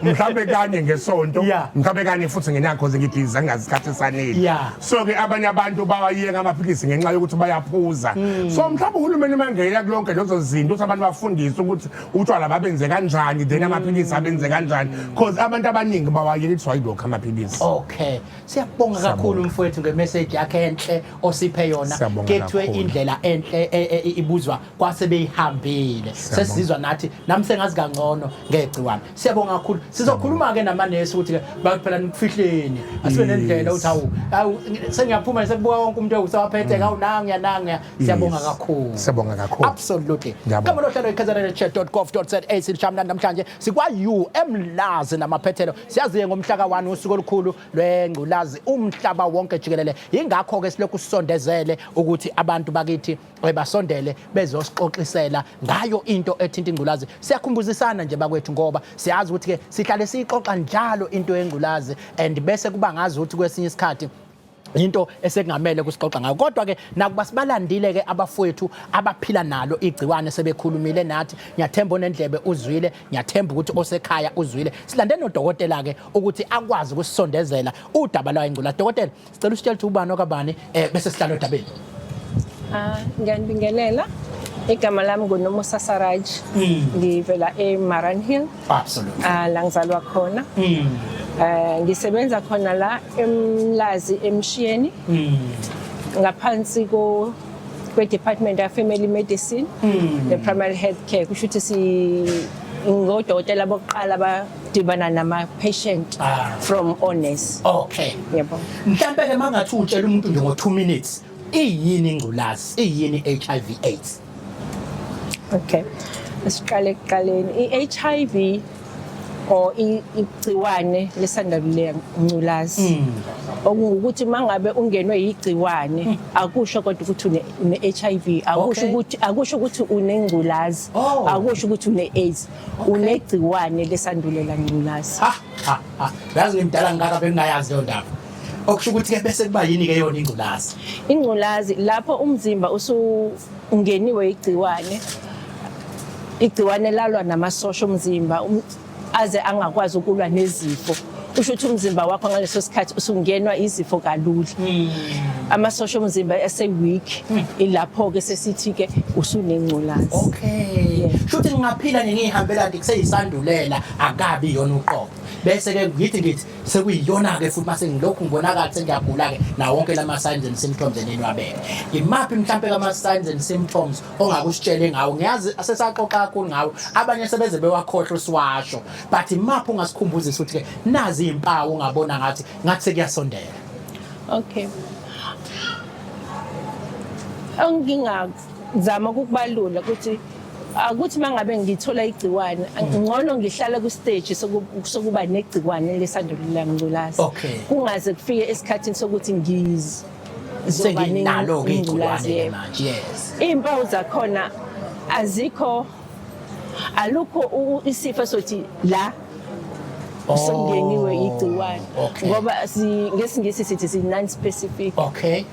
[SPEAKER 3] Mhlawumbe kanye ngesonto, mhlawumbe kanye futhi ngenyanga, cause ngibhizi, angazi isikhathi esanele. So ke abanye abantu bawayeka amaphilisi ngenxa yokuthi bayaphuza. So mhlawumbe uhulumeni mangena kulonke lezo zinto ukuthi abantu bafundiswe ukuthi utshwala babenze kanjani, then amaphilisi abenze kanjani, cause abantu abaningi bawayeliswa yilokho amaphilisi.
[SPEAKER 1] Okay, siyabonga kakhulu mfowethu ngemessage yakhe enhle osiphe yona.
[SPEAKER 3] Siyabonga
[SPEAKER 1] Kuthiwe
[SPEAKER 3] kakhulu.
[SPEAKER 1] indlela enhle ibuzwa kwasebeyihambile. Sesizizwa nathi, nami sengazi kangcono ngegciwane. Siyabonga kakhulu. Sizokhuluma ke namanesi ukuthi ke bathi phela nikufihleni, asibe nendlela ukuthi awu awu, sengiyaphuma, sekubuka wonke umuntu usawaphethe, awu nangiya nangiya. Siyabonga kakhulu.
[SPEAKER 3] Siyabonga kakhulu.
[SPEAKER 1] Absolutely.
[SPEAKER 3] Ngiyabonga.
[SPEAKER 1] Kama lohlelo iKZNHA.gov.za silishamnandi namhlanje sikwa U eMlazi namaphethelo. Siyaziye ngomhla ka1 usuku olukhulu lwengculazi umhlaba wonke jikelele. Ingakho ke silokhu sisondezele ukuthi abantu bakithi basondele bezosixoxisela ngayo into ethinta ingculazi. Siyakhumbuzisana nje bakwethu, ngoba siyazi ukuthi ke sihlale siyixoxa njalo into yengculazi, and bese kuba ngazi ukuthi kwesinye isikhathi into esekungamele kusixoxa ngayo. Kodwa ke nakuba sibalandile ke abafowethu abaphila nalo igciwane, sebekhulumile nathi, ngiyathemba onendlebe uzwile, ngiyathemba ukuthi osekhaya uzwile. Silande nodokotela ke ukuthi akwazi ukusisondezela udaba lwayo ingculazi. Dokotela, sicela usitshele ukuthi ubani okabani, bese sihlala odabeni.
[SPEAKER 4] Ah, ngiyanibingelela. Igama lami nguNomusa Saraj. Ngivela eMariannhill.
[SPEAKER 1] Absolutely.
[SPEAKER 4] Ah, la ngizalwa khona. Ngisebenza khona la eMlazi eMshiyeni. Ngaphansi ko kwe Department of Family Medicine ne Primary Health Care, kusho ukuthi si ngodokotela bokuqala abadibana nama patient from onesi. Yebo.
[SPEAKER 1] Mhlambe ke mangathi utshela umuntu nje ngo 2 minutes, iyini ingculazi, iyini HIV AIDS?
[SPEAKER 4] Okay. Siqale ekuqaleni. I-HIV Or igciwane lesandulela ngculazi. Okungukuthi mangabe ungenwe igciwane akusho kodwa ukuthi une HIV, akusho ukuthi, akusho ukuthi unengculazi, akusho ukuthi une AIDS, unegciwane lesandulela ngculazi.
[SPEAKER 1] Ha ha ha. Yazi ngimdala ngaka bengingayazi leyo ndaba. Okusho ukuthi ke bese kuba yini ke yona ingculazi?
[SPEAKER 4] Ingculazi lapho umzimba usungeniwe igciwane, igciwane lalwa namasosha omzimba aze angakwazi ukulwa nezifo. Usho ukuthi umzimba wakho ngaleso sikhathi usungenwa izifo kalula. Amasosha omzimba ese weak, ilapho ke sesithi ke usunengculazi.
[SPEAKER 1] Okay. Shuthi ngingaphila nje ngihambela nje kuseyisandulela akabi yona uqobo. Bese ke ngithi sekuyiyona ke futhi mase ngilokhu ngibonakala sengiyagula ke na wonke lama signs and symptoms eniniwabeke. Imaphi mhlambe kama signs and symptoms ongakusitshele ngawo? Ngiyazi asesaxoxa kakhulu ngawo. Abanye sebeze bewakhohlwa siwasho. But imaphi ungasikhumbuzisa ukuthi ke nazi izimpawu ungabona ngathi sekuyasondela.
[SPEAKER 4] Okay. Engingazama ukukubalula ukuthi akuthi mangabe ngithola igciwane ngcono ngihlala ku stage sokuba negciwane lesandulela ngculazi. Kungaze kufike esikhathini sokuthi ngizoba
[SPEAKER 1] Senginalo ke igciwane manje. Yes.
[SPEAKER 4] Izimpawu zakhona azikho, alukho isifo sothi la usungeniwe igciwane, ngoba ngesingisi sithi si non specific.
[SPEAKER 1] Okay.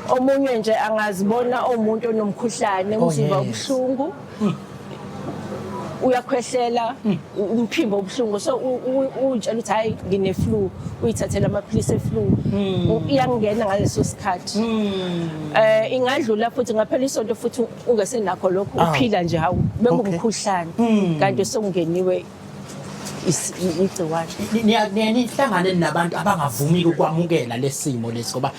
[SPEAKER 4] Omunye nje angazibona umuntu onomkhuhlane, umzimba obuhlungu, uyakhwehlela, umphimbo obuhlungu, so utshela ukuthi hayi ngine flu, uyithathela amaphilisi e-flu, iyangena ngaleso sikhathi. Ingadlula futhi ngaphela isonto futhi ungesenakho lokho, uphila nje, hawu bekungumkhuhlane, kanti sokungeniwe igciwane.
[SPEAKER 1] Nihlangane nabantu abangavumi ukwamukela lesimo lesi, ngoba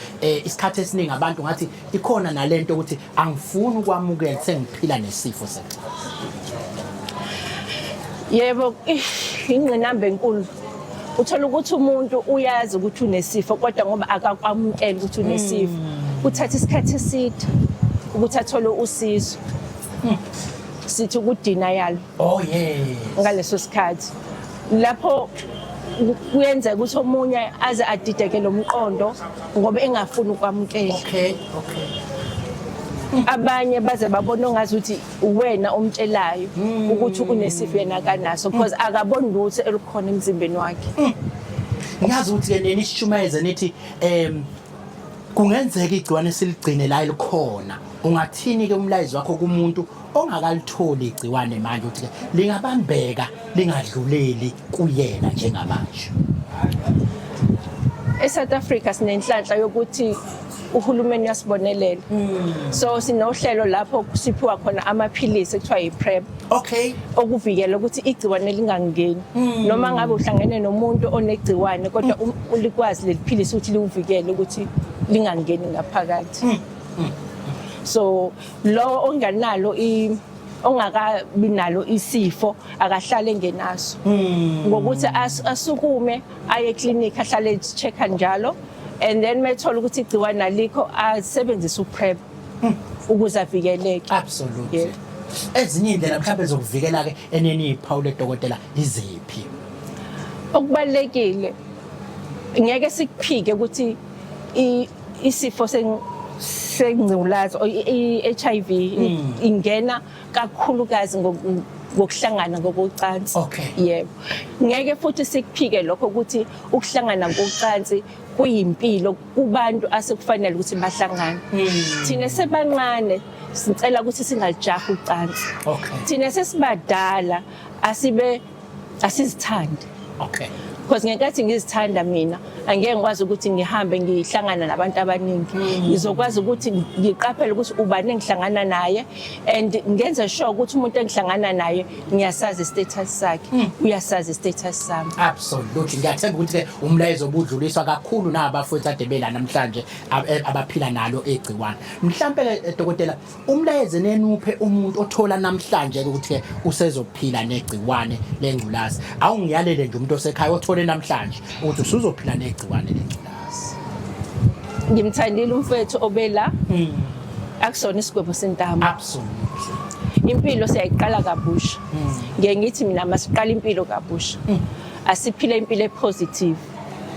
[SPEAKER 1] isikhathi esiningi abantu ngathi ikhona nalento ukuthi angifuni ukwamukela sengiphila nesifo segciwane.
[SPEAKER 4] Yebo, ingqinamba enkulu. Uthola ukuthi umuntu uyazi ukuthi unesifo kodwa ngoba akakwamukeli ukuthi unesifo, kuthatha isikhathi eside ukuthi athole usizo. Sithi uku-denial.
[SPEAKER 1] Oh yes.
[SPEAKER 4] Ngaleso sikhathi lapho kuyenzeka ukuthi omunye aze adideke lo mqondo ngoba engafuni ukwamukela.
[SPEAKER 1] Okay.
[SPEAKER 4] Abanye baze babone ongazi ukuthi uwena omtshelayo ukuthi unesifo yena akanaso, because akaboni lutho elukhona emzimbeni wakhe.
[SPEAKER 1] Ngiyazi ukuthi ke nini isishumayeze nithi kungenzeka igciwane siligcine la elikhona. Ungathini ke umlayezo wakho kumuntu ongakalitholi igciwane manje ukuthi ke lingabambeka lingadluleli kuyena njengamanje?
[SPEAKER 4] ESouth Africa sinenhlanhla yokuthi uhulumeni uyasibonelela. So sinohlelo lapho siphiwa khona amaphilisi ekuthiwa yi-PrEP. Okuvikela ukuthi igciwane lingangeni. Noma ngabe uhlangene nomuntu onegciwane kodwa ulikwazi leli philisi ukuthi liwuvikele ukuthi lingangeni ngaphakathi. So lo ongenalo ongakabi nalo isifo akahlale engenaso. Ngokuthi asukume aye eclinic ahlale checka njalo, and then methola ukuthi igciwane alikho asebenzise uPrEP ukuze avikeleke.
[SPEAKER 1] Absolutely. Ezinye indlela mhlawumbe zokuvikela ke eneni iphawule dokotela iziphi?
[SPEAKER 4] Okubalekile ngeke sikuphike ukuthi isifo sengculazi or i-HIV ingena kakhulukazi ngokuhlangana ngokocansi. Yebo. Ngeke futhi sikuphike lokho ukuthi ukuhlangana ngokocansi kuyimpilo kubantu asekufanele ukuthi bahlangane. Thina sebancane sicela ukuthi singalijahi ucansi. Thina sesibadala asizithande. Because ngenkathi ngizithanda mina angeke ngikwazi ukuthi ngihambe ngihlangana nabantu abaningi. Ngizokwazi ukuthi ngiqaphele ukuthi ubani engihlangana naye, and ngenze sure ukuthi umuntu engihlangana naye ngiyasazi status sakhe, uyasazi status sami.
[SPEAKER 1] Absolutely. Ngiyathemba ukuthi ke umlayezo obudluliswa kakhulu nabafowethu ade bela namhlanje abaphila nalo egciwane. Mhlambe ke dokotela umlayezo nenuphe umuntu othola namhlanje ukuthi ke usezophila negciwane lengculazi. Awungiyalele nje umuntu osekhaya othole namhlanje ukuthi usuzophila negciwane lengculazi.
[SPEAKER 4] Ngimthandile umfethu obela. Akusona isigwebo sentamo.
[SPEAKER 1] Absolutely.
[SPEAKER 4] Impilo siyayiqala kabusha. Ngiye ngithi mina masiqala impilo kabusha. Asiphile impilo epositive.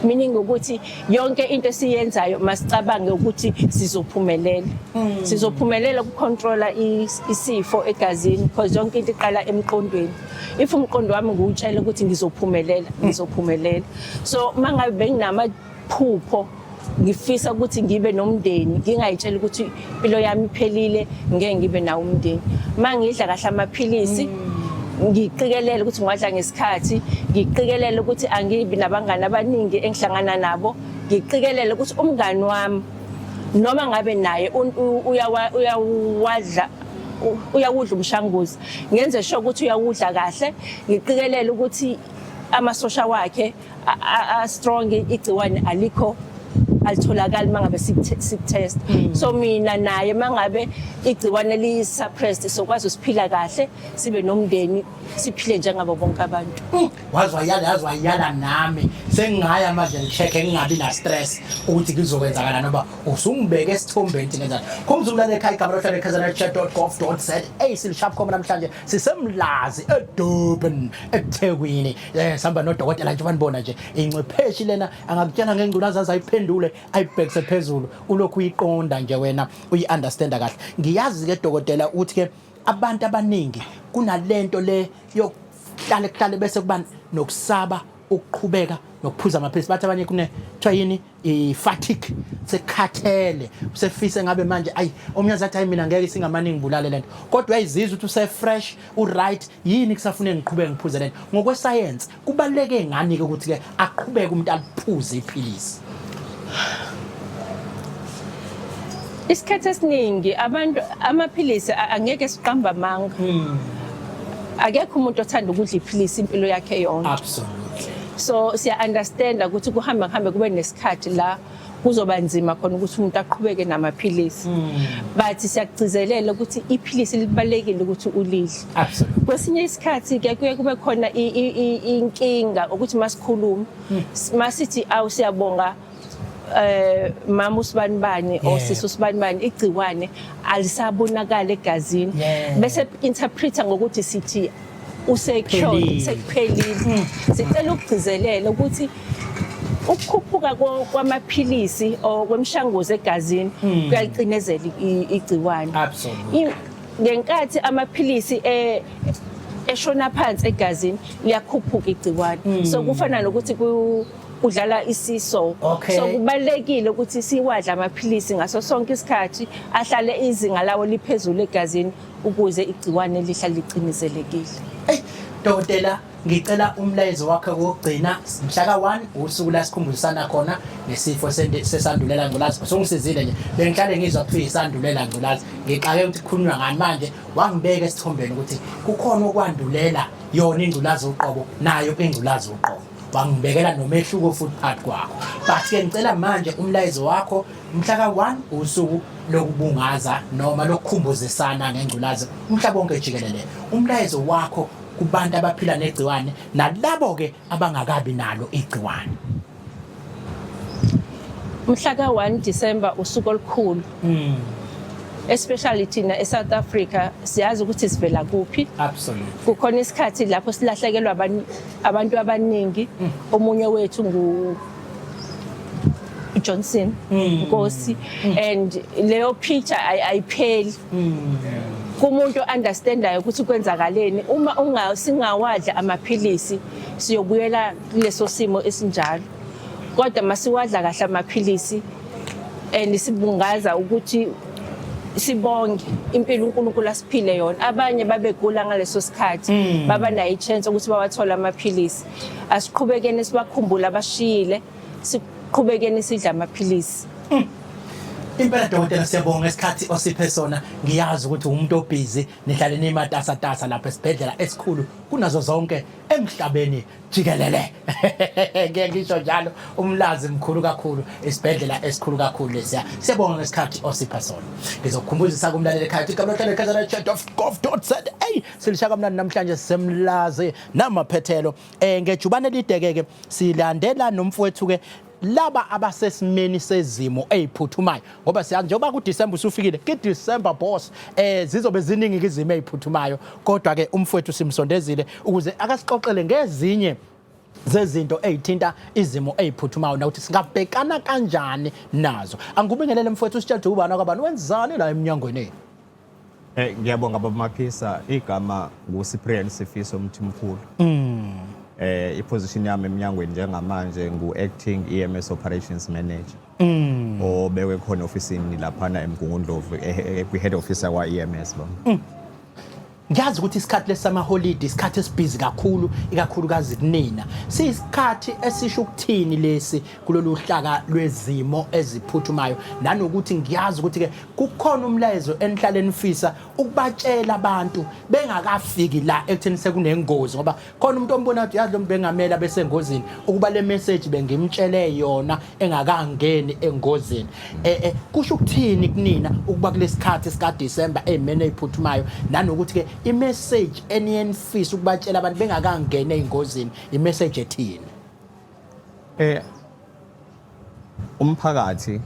[SPEAKER 4] Meaning ukuthi yonke into esiyenzayo masicabange ukuthi sizophumelela. Sizophumelela ukucontrola isifo egazini because yonke into iqala emqondweni. If umqondo wami ngiwutshela ukuthi ngizophumelela, ngizophumelela. So mangabe benginamaphupho ngifisa ukuthi ngibe nomndeni, ngingayitshela ukuthi impilo yami iphelile, ngeke ngibe nawo umndeni. Mangidla kahle amaphilisi, ngiqikelele ukuthi ngiwadla ngesikhathi, ngiqikelele ukuthi angibi nabangani abaningi engihlangana nabo, ngiqikelele ukuthi umngani wami noma ngabe naye uyawadla uyawudla umshanguzo, ngenze sure ukuthi uyawudla kahle, ngiqikelele ukuthi amasosha wakhe a strong, igciwane alikho, alitholakali mangabe sikutest. So mina naye mangabe igciwane li suppressed, sokwazi usiphila kahle, sibe nomndeni, siphile njengabo bonke abantu.
[SPEAKER 1] Wazi wayala, yazi wayala nami sengingaya manje ngi-check-e, ngingabi na stress ukuthi kuzokwenzakala noma usungibeke esithombeni ukuthi ngenzani. Khumbuza umlaleli ekhaya igama lohlelo kzn.gov.za. Silishapcom namhlanje, siseMlazi eDurban, eThekwini. Sihamba nodokotela nje, banibona nje ingcwepheshi lena, angakutshela ngengculaza aze ayiphendule ayibhekise phezulu, ulokhu uyiqonda nje wena, uyi-understanda kahle. Ngiyazi ke dokotela ukuthi ke abantu abaningi kunalento le yokuhlale kuhlale bese kuba nokusaba ukuqhubeka nokuphuza amaphilisi. Bathi abanye kune kuthiwa yini, i-fatigue, sekhathele, usefise ngabe manje ayi. Omunye azathi, "Hayi, mina ngeke, singamaningi ngibulale lento," kodwa uyayizizwa ukuthi use-fresh, u-right. Yini kusafune ngiqhubeke ngiphuze lento? Ngokwesayensi kubaluleke ngani-ke ukuthi-ke aqhubeke umuntu aliphuze iphilisi?
[SPEAKER 4] Isikhathi esiningi abantu amaphilisi angeke siqamba amanga. Akekho umuntu othanda ukudla iphilisi impilo yakhe yonke. So siya understand ukuthi kuhamba kuhambe kube nesikhathi la kuzoba nzima khona ukuthi umuntu aqhubeke namaphilisi. But siyakugcizelela ukuthi iphilisi libalulekile ukuthi ulidle. Kwesinye isikhathi ke kuye kube khona inkinga ukuthi masikhuluma, masithi, "Awu, siyabonga, mama usibanibani or sisi usibanibani, igciwane alisabonakala egazini," bese interpreta ngokuthi sithi use-cured,
[SPEAKER 1] Phelile.
[SPEAKER 4] Sekuphelile. Sicela ukugcizelela ukuthi ukukhuphuka kwamaphilisi or kwemishanguzo egazini kuyayicinezela igciwane. Ngenkathi amaphilisi eshona phansi egazini, liyakhuphuka igciwane. So kufana nokuthi kudlala isiso. So kubalulekile ukuthi siwadle amaphilisi ngaso sonke isikhathi, ahlale izinga lawo liphezulu egazini ukuze igciwane lihlale licinizelekile.
[SPEAKER 1] Ey dokotela, ngicela umlayezo wakhe wokugcina. Mhla ka-1 usuku la sikhumbuzisana khona ngesifo sesandulela ngculazi. Usungisizile nje, bengihlale ngizwa kuthiwa isandulela ngculazi, ngixake ukuthi kukhulunywa ngani. Manje wangibeka esithombeni ukuthi kukhona okwandulela yona ingculazi uqobo nayo ingculazi uqobo, wangibekela nomehluko futhi phakathi kwakho. But-ke ngicela manje umlayezo wakho mhla ka-1, usuku lokubungaza noma lokukhumbuzisana ngengculazi umhlaba wonke jikelele, umlayezo wakho kubantu abaphila negciwane nalabo-ke abangakabi nalo igciwane.
[SPEAKER 4] Mhla ka-1 December usuku olukhulu. Especially thina eSouth Africa siyazi ukuthi sivela kuphi. Kukhona isikhathi lapho silahlekelwa abantu abaningi. Omunye wethu ngu Johnson Nkosi, and leyo picture ayipheli kumuntu understandayo ukuthi kwenzakaleni. Uma unga singawadla amaphilisi, siyobuyela kuleso simo esinjalo, kodwa masiwadla kahle amaphilisi and sibungaza ukuthi sibonge impilo uNkulunkulu asiphile yona. Abanye babegula ngaleso sikhathi, baba nayo i-chance ukuthi bawathole amaphilisi. Asiqhubekeni sibakhumbule abashiyile, siqhubekeni sidla amaphilisi.
[SPEAKER 1] Impela dokotela, siyabonga isikhathi osiphe sona. Ngiyazi ukuthi umuntu obhizi, nihlale nimatasatasa lapha esibhedlela esikhulu kunazo zonke emhlabeni jikelele, ngeke ngisho njalo. UMlazi mkhulu kakhulu, isibhedlela esikhulu kakhulu lesiya. Siyabonga ngesikhathi osipha sona. Ngizokukhumbuzisa kumlaleli ekhaya ukuthi igama lohlelo kzn.gov.za. Silisha kamnandi namhlanje, siseMlazi namaphethelo. Ngejubane elide ke silandela nomfowethu ke. laba abasesimeni sezimo eziphuthumayo ngoba siyazi njengoba kuDecember usufikile kiDecember boss zizobe ziningi izimo eziphuthumayo kodwa ke umfowethu simsondezile ukuze akasixoxele ngezinye zezinto ezithinta izimo eziphuthumayo nokuthi singabhekana kanjani nazo. Angikubingelele mfowethu, usitshela ukuthi ubani akabani, wenzani la emnyangweni?
[SPEAKER 5] Ngiyabonga baba Maphisa, igama nguCyprian Sifiso Mthimkhulu. Iposition yami eminyangweni njengamanje ngu-acting EMS operations manager. Obekwe khona ofisini laphana eMgungundlovu kwi-head office yakwa EMS baba.
[SPEAKER 1] Ngiyazi ukuthi isikhathi lesi samaholidi isikhathi esibhizi kakhulu, ikakhulukazi kunina. Siyisikhathi esisho ukuthini lesi kulolu hlaka lwezimo eziphuthumayo, nanokuthi ngiyazi ukuthi-ke kukhona umlayezo enihlale nifisa ukubatshela abantu bengakafiki la ekutheni sekunengozi, ngoba khona umuntu ombona ukuthi yazi lo muntu bengamela besengozini, ukuba le message bengimtshele yona engakangeni engozini. Kusho ukuthini kunina ukuba kulesikhathi sika December ezimene eziphuthumayo, nanokuthi ke imessage eniyenifisa ukubatshela abantu bengakangeni ezingozini, imessage ethini?
[SPEAKER 5] Umphakathi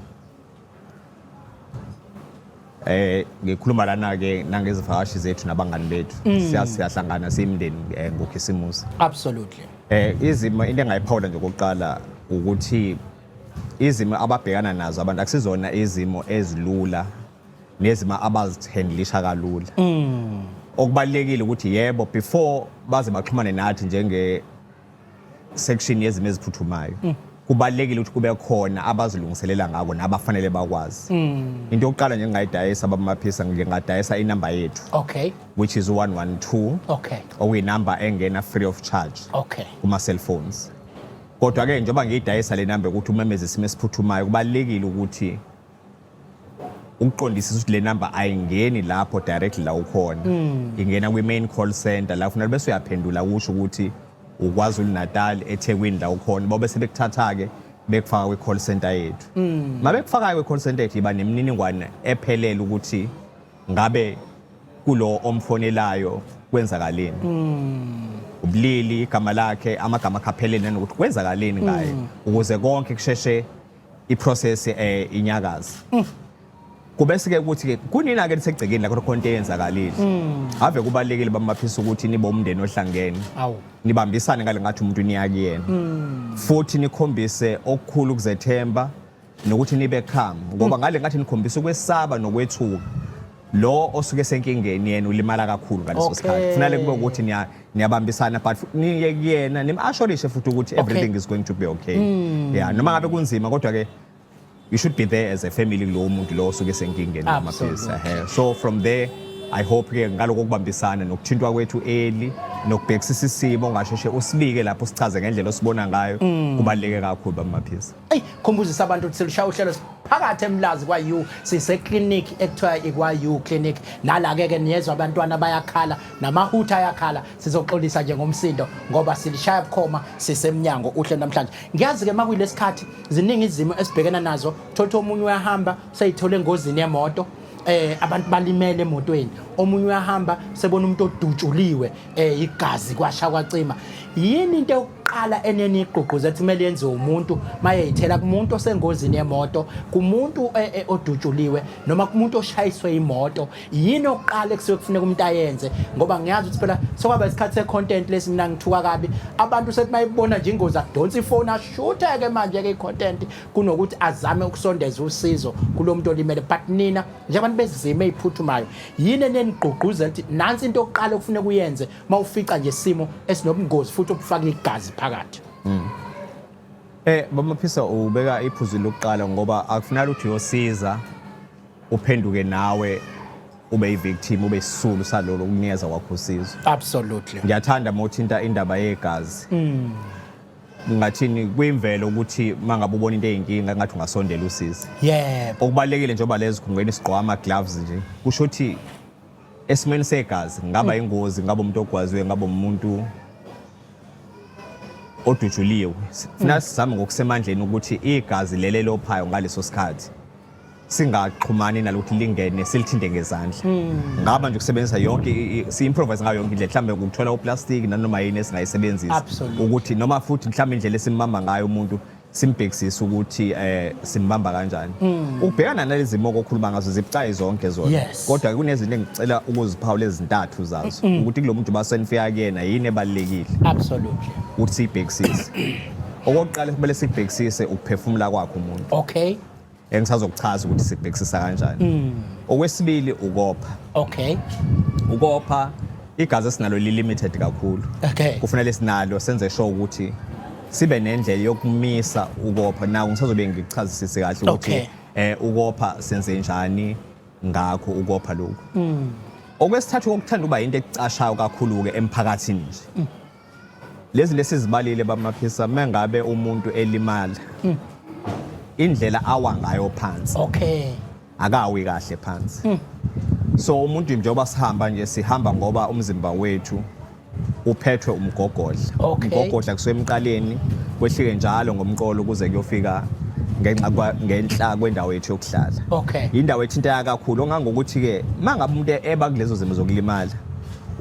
[SPEAKER 5] ngikhuluma lana ke nangezivakashi zethu nabangani bethu, siyahlangana siyimndeni ngokhisimusi.
[SPEAKER 1] Absolutely.
[SPEAKER 5] Izimo into engayiphawula nje okokuqala ukuthi izimo ababhekana nazo abantu akusizona izimo ezilula nezimo abazithandlisha kalula. Okubalulekile ukuthi yebo, before baze baxhumane nathi njenge section yezimo eziphuthumayo, kubalulekile ukuthi kube khona abazilungiselela ngako nabafanele bakwazi. Into yokuqala nje engingayidayisa baba Maphisa, ngingadayisa inamba yethu, which is 112, okuyinamba engena free of charge kuma cellphones. Kodwa ke njengoba ngiyidayisa le namba ukuthi umemeze isimo esiphuthumayo, kubalulekile ukuthi ukuqondisisa ukuthi le namba ayingeni lapho directly la ukhona, ingena kwi-main call center la kufanele bese uyaphendula kusho ukuthi uKwaZulu Natal, eThekwini la ukhona, bobe sebekuthatha-ke bekufaka kwi-call center yethu. Ma bekufaka kwi-call center yethu, iba nemininingwane ephelele ukuthi ngabe kulo omfonelayo kwenzakaleni, ubulili, igama lakhe, amagama akhe aphelele, nanokuthi kwenzakaleni ngaye, ukuze konke kusheshe iprocess inyakaze. Kubese ke ukuthi ke kunina ke nisegcekeni la khona into eyenzakalile, ave kubalulekile baba Maphisa ukuthi nibe umndeni ohlangene, nibambisane ngale ngathi umuntu niya kuyena, futhi nikhombise okukhulu ukuzethemba nokuthi nibe calm, ngoba ngale ngathi nikhombisa ukwesaba nokwethuka, lo osuke senkingeni yena ulimala kakhulu ngaleso sikhathi. Kufanele kube ukuthi niyabambisana, but niye kuyena nim-assurishe futhi ukuthi everything is going to be okay, yeah, noma ngabe kunzima, kodwa ke you should be there as a family kulowo muntu lo osuke senkingeni, baba Maphisa. So from there, I hope ke ngaloko kubambisana nokuthintwa kwethu early nokubhekisisa isimo, ungasheshe usibike lapho, sichaze ngendlela osibona ngayo, kubaluleke kakhulu baba Maphisa.
[SPEAKER 1] Eyi, khumbuzisa abantu ukuthi silushaya uhlelo phakathi eMlazi kwa-U, sise-clinic ekuthiwa ikwa-U clinic. Nala-ke ke niyezwa abantwana bayakhala namahutha ayakhala. Sizoxolisa nje ngomsindo ngoba silishaya bukhoma, sisemnyango uhlelo namhlanje. Ngiyazi-ke uma kuyilesikhathi ziningi izimo esibhekena nazo. Thothi omunye uyahamba seyithole engozini yemoto, abantu balimele emotweni, omunye uyahamba sebona umuntu odutshuliwe, igazi kwasha kwacima. Yini into yokuqala eneni igqugquza ethi kumele yenziwe umuntu mayeyithela kumuntu osengozini yemoto, kumuntu odutshuliwe noma kumuntu oshayiswe imoto? Yini oqala ekusuke kufuneka umuntu ayenze? Ngoba ngiyazi ukuthi phela sokwaba isikhathi se-content lesi. Mina ngithuka kabi abantu sethi mayibona nje ingozi adonsa ifoni ashutheke manje ke i-content, kunokuthi azame ukusondeza usizo kulo muntu olimele. But nina njengabantu bezimo eziphuthumayo, yini enenigqugquzela ukuthi nansi into yokuqala okufuneka uyenze mawufica nje isimo esinobungozi futhi obufaka igazi phakathi?
[SPEAKER 5] Baba Maphisa, ubeka iphuzu lokuqala, ngoba akufuneka ukuthi uyosiza uphenduke nawe ube i-victim, ube isisulu salolo ukunikeza kwakho usizo. Ngiyathanda mawuthinta indaba yegazi. Ngathini, kuyimvelo ukuthi mangabe ubona into eyinkinga ngathi ungasondela usize. Okubalulekile, njengoba lezi khungweni sigqoka ama gloves nje, kusho ukuthi esimweni segazi ngaba ingozi, ngaba umuntu ogwaziwe, ngaba umuntu odutshuliwe, funa sizame ngokusemandleni ukuthi igazi lele lophayo ngaleso sikhathi singaxhumani nalokuthi lingene silithinte ngezandla. Ngaba nje ukusebenzisa yonke si-improvise ngayo yonke indlela, mhlawumbe ukuthola uplastic nanoma yini esingayisebenzisa, ukuthi noma futhi mhlawumbe indlela esimbamba ngayo umuntu. Simbhekisise ukuthi simbamba kanjani. Ukubhekana nalezi zimo okhuluma ngazo zibucayi zonke zona. Kodwa kunezinto engicela ukuziphawula ezintathu zazo ukuthi kulo muntu basenifika kuyena yini ebalulekile.
[SPEAKER 1] Absolutely.
[SPEAKER 5] Ukuthi siyibhekisise. Okokuqala kumele sikubhekisise ukuphefumula kwakhe umuntu. Engisazokuchaza ukuthi sikubhekisisa kanjani. Okwesibili ukopha. Ukopha igazi esinalo li limited kakhulu. Kufanele sinalo senze sure ukuthi sibe nendlela yokumisa ukopha. Naku ngisazobe ngikuchazisise kahle ukuthi ukopha senze njani ngakho ukopha lokhu. Okwesithathu okuthanda uba into ecashayo kakhulu ke emphakathini nje. Lezi lesizibalile bamaphisa mengabe umuntu elimala. Indlela awa ngayo phansi. Akawi kahle phansi. So umuntu njengoba sihamba nje sihamba ngoba umzimba wethu uphethwe umgogodla. Umgogodla kusuka emqaleni kwehlike njalo ngomqolo kuze kuyofika ngenxa ngenhla kwendawo yethu yokuhlala. Indawo ethinteka kakhulu ongangokuthi ke mangabe umuntu eba kulezo zimo zokulimala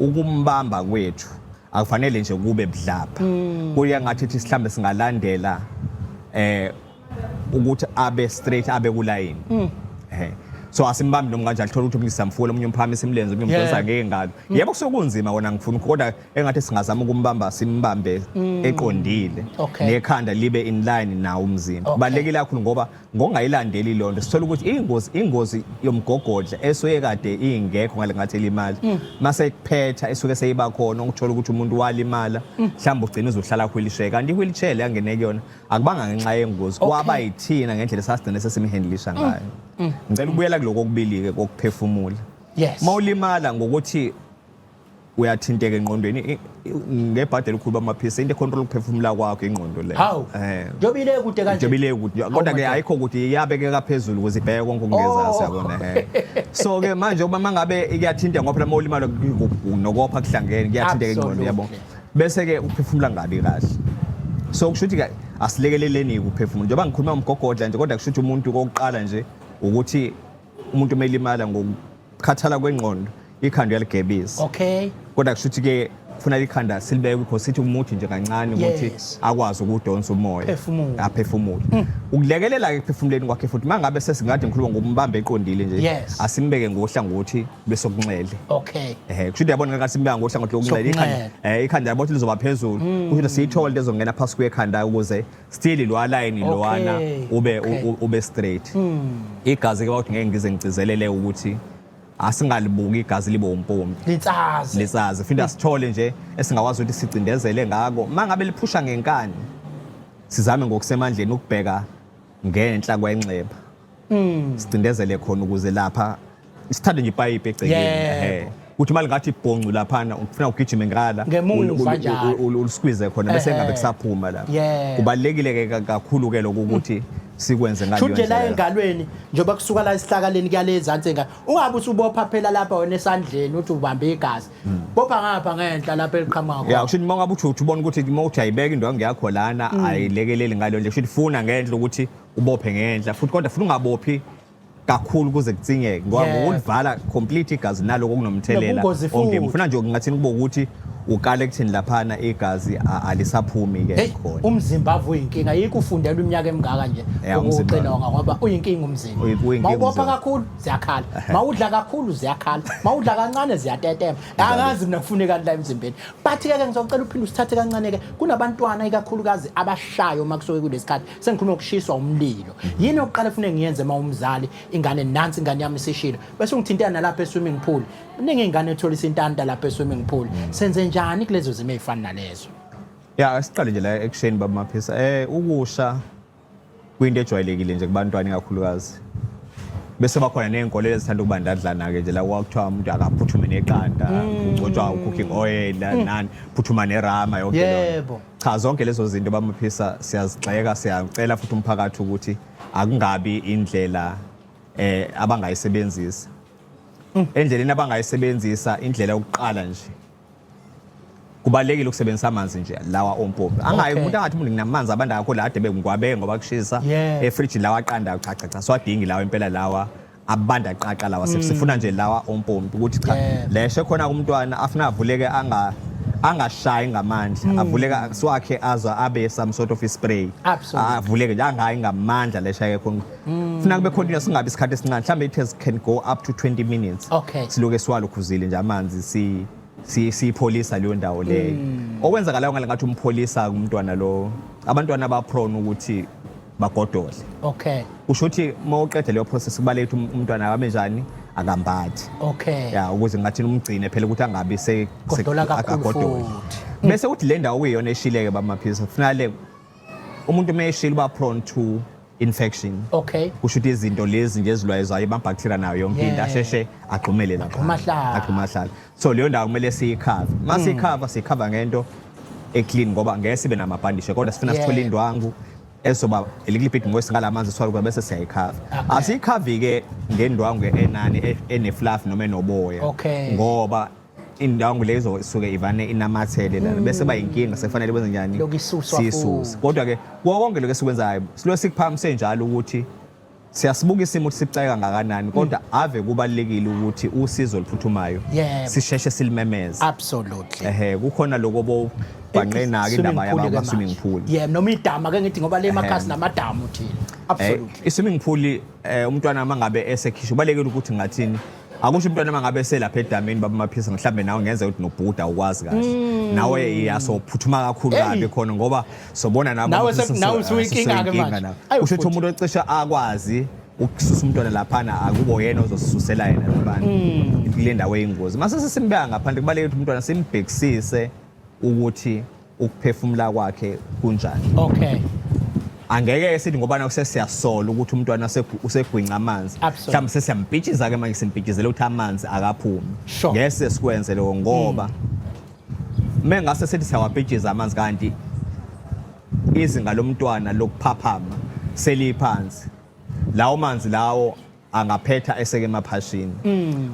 [SPEAKER 5] ukumbamba kwethu akufanele nje kube budlapha. Kuya ngathi thi mhlambe singalandela ukuthi abe straight abe kulayini. So asimbambi noma kanjani thola ukuthi omunye samfula omunye umphakamisa imilenze omunye umdonsa ngengalo. Yebo kusuke kunzima wona ngifuna kodwa engathi singazama ukumbamba simbambe eqondile nekhanda libe in line nawo umzimba. Kubalulekile kakhulu ngoba ngokungayilandeli lonto sithola ukuthi ingozi yomgogodla esuke kade ingekho ngale ngathi elimala mase kuphetha esuke seyiba khona ukuthola ukuthi umuntu walimala mhlawumbe ugcina uzohlala wheelchair kanti i-wheelchair le angene kuyona akubanga ngenxa yengozi kwaba yithina ngendlela esasigcine sesimhandlisha ngayo. Ngicela ukubuyela kuloko okubili-ke kokuphefumula. Mawulimala ngokuthi uyathinteka engqondweni ngebhadi elikhulu bamaphisa into econtrol ukuphefumula kwakho ingqondo le.
[SPEAKER 1] Hawu. Njengoba ile kude kanje.
[SPEAKER 5] Njengoba ile kude. Kodwa ke ayikho kude iyabekeka phezulu ukuze ibheke konke okungezansi yabona. So ke manje uma mangabe iyathinta ngoba phela mawulimala nokopha kuhlangene kuyathinteka ingqondo yabo. Bese ke uphefumula ngabi kahle. So kusho ukuthi ke asilekeleleni ukuphefumula. Njengoba ngikhuluma ngomgogodla nje kodwa kusho ukuthi umuntu kokuqala nje ukuthi umuntu uma elimala ngokukhathala kwengqondo ikhanda uyaligebisa. Kodwa kusho ukuthi ke kufuna ikhanda silibeke kukho sithi umuthi nje kancane ukuthi akwazi ukudonsa umoya aphefumule. Ukulekelela ke ekuphefumuleni kwakhe futhi mangabe sesingade ngikhuluma ngokumbamba eqondile nje asimbeke ngohlangothi besokunxele. Kusho ukuthi yabona ngathi simbeka ngohlangothi lokunxele ikhanda ikhanda yabo lizoba phezulu. Kusho ukuthi siyithole into ezongena phasi kwekhanda ukuze still lo line lowana ube ube straight. Igazi ke bathi ngeke ngize ngigcizelele ukuthi asingalibuki igazi libe umpompi.
[SPEAKER 1] Litsaze.
[SPEAKER 5] Litsaze. Futhi asithole nje esingakwazi ukuthi sicindezele ngako. Mangabe liphusha ngenkani sizame ngokusemandleni ukubheka ngenhla kwenxeba. Sicindezele khona ukuze lapha sithathe nje ipayipi egcekeni. Kuthi mali ngathi ibhoncu laphana ufuna ugijime ngala ulusqueeze khona bese ngabe kusaphuma lapha. Kubalekile ke kakhulu ke lokho ukuthi sikwenze ngaleyo
[SPEAKER 1] ndlela. La engalweni njengoba kusuka la esihlakaleni kuyale ezansi enga ungabe usubopha phela lapha wena esandleni uthi ubambe igazi. Bopha ngapha ngenhla lapha eliqhamuka khona.
[SPEAKER 5] Yeah, kusho uma ngabe uthi ubona ukuthi uma uthi ayibeka indwangu yakho lana ayilekeleli ngaleyo ndlela kusho ukuthi funa ngenhla ukuthi ubophe ngenhla futhi kodwa futhi ungabophi kakhulu kuze kutsingeke ngoba ngokulivala complete igazi naloko kunomthelela ongemi ufuna nje ngathini kube ukuthi ukale kuthini laphana igazi alisaphumi ke
[SPEAKER 1] khona. Umzimba avuyinkinga yikho ufundelwa iminyaka emingaka nje ukuxilonga ngoba uyinkinga umzimba. Mawubopha kakhulu ziyakhala, mawudla kakhulu ziyakhala, mawudla kancane ziyatetema. Angazi mina kufunekani la emzimbeni. But ke ke ngizocela uphinde usithathe kancane ke kunabantwana ikakhulukazi abashayo uma kusuke kulesikhathi sengikhuluma ukushiswa umlilo. Yini yokuqala efune ngiyenze uma umzali ingane nansi ingane yami isishilo bese ungithintela nalapha e-swimming pool. Kuningi ingane ethola isintanta lapha e-swimming pool. Senze njani kulezo zimo ezifana nalezo?
[SPEAKER 5] Ya asiqale nje la ekusheni baba Maphisa. Ukusha kuyinto ejwayelekile nje kubantwana ikakhulukazi. Bese bakhona nezinkolelo ezithanda ukuba ndadlana ke nje la kwakuthiwa umuntu akaphuthume neqanda, ugcotshwa cooking oil nani, phuthuma nerama yonke leyo. Cha zonke lezo zinto bamaphisa siyazigxeka siyacela futhi umphakathi ukuthi akungabi indlela abangayisebenzisa. Endleleni abangayisebenzisa indlela yokuqala nje kubalekile ukusebenzisa amanzi nje lawa ompompi. Angayi umuntu angathi umuntu nginamanzi abanda kakhulu ade bekungwabe ngoba kushisa efridge lawa aqandayo cha cha cha swadingi lawa impela lawa abanda qaqa lawa sifuna nje lawa ompompi ukuthi cha leshe khona kumntwana afuna avuleke anga Angashayi ngamandla, avuleka siwakhe aza abe some sort of spray.
[SPEAKER 1] Absolutely.
[SPEAKER 5] Avuleke nje, angayi ngamandla leshaye khona. Funa kube continuous, singabi isikhathi esincane, mhlambe it has can go up to 20 minutes. Siloke siwalokhuzile nje amanzi, si siyipholisa leyo ndawo leyo. Okwenzakalayo ngale ngathi umpholisa umntwana lo, abantwana ba prone ukuthi bagodole. Kusho ukuthi uma uqeda leyo process, kubalulekile ukuthi umntwana akabe njani, akambathi. Ya, ukuze ngathi umgcine phela ukuthi angabi se
[SPEAKER 1] Godola kakhulu.
[SPEAKER 5] Akagodoli.
[SPEAKER 1] Futhi.
[SPEAKER 5] Bese kuthi le ndawo kuyiyona eshileke, bamaphisa, kufuna le umuntu uma eshile uba prone to infection. Kusho ukuthi izinto lezi nje ezilwayezayo, ama-bacteria nayo yonke into, asheshe agxumele lapha.
[SPEAKER 1] Agxuma ahlale.
[SPEAKER 5] Agxuma ahlale. So leyo ndawo kumele siyikhave. Uma siyikhava, siyikhava ngento e-clean, ngoba ngeke sibe namabhandishe, kodwa sifuna sithole indwangu ezoba a little bit moist ngala manzi esiwalukwa, bese siyayikhava. Asiyikhavi-ke ngendwangu enani ene-fluff noma enoboya, ngoba indwangu lezo isuke ivane inamathele lana, bese ba inkinga, sekufanele kwenze njani?
[SPEAKER 1] Lokhu isuswa.
[SPEAKER 5] Siyisuse.
[SPEAKER 1] Futhi.
[SPEAKER 5] Kodwa-ke kuwo konke lokhu esikwenzayo, siloke sikuphakamise njalo ukuthi siyasibuka isimo ukuthi sibucayi kangakanani, kodwa ave kubalulekile ukuthi usizo oluphuthumayo sisheshe silimemeze. Ehe, kukhona lokho bobhanqe nako, indaba
[SPEAKER 1] Swimming pool-ke
[SPEAKER 5] yaba swimming
[SPEAKER 1] manje.
[SPEAKER 5] pool.
[SPEAKER 1] Yeah, noma idama ke ngithi, ngoba le makhasi namadamu thina. Absolutely.
[SPEAKER 5] I-swimming pool, umntwana mangabe esekhishwa, kubalekile ukuthi ngathini, akusho umntwana mangabe eselapha edamini, baba Maphisa, mhlambe nawe ngenza ukuthi nobhuda awukwazi kahle nawe, iyasophuthuma kakhulu kabi khona, ngoba sobona nabo
[SPEAKER 1] Nawe nawe usuyinkinga-ke manje. Ayi,
[SPEAKER 5] Kusho ukuthi
[SPEAKER 1] futhi.
[SPEAKER 5] umuntu ocishe akwazi ukususa umntwana laphana, akubo yena ozosususela yena laphana kule ndawo eyingozi. Mase sesimbeka ngaphandle, kubalulekile ukuthi umntwana simbhekisise ukuthi ukuphefumula kwakhe kunjani. Angeke sithi ngoba naku sesiyasola ukuthi umntwana usegwinca amanzi, mhlawumbe sesiyampitshiza ke manje, simpitshizela ukuthi amanzi akaphumi. Ngeke sikwenze lokho, ngoba mengase sithi siyawapitshiza amanzi kanti izinga lomntwana lokuphaphama seliphansi, lawo manzi lawo angaphetha eseke emaphashini,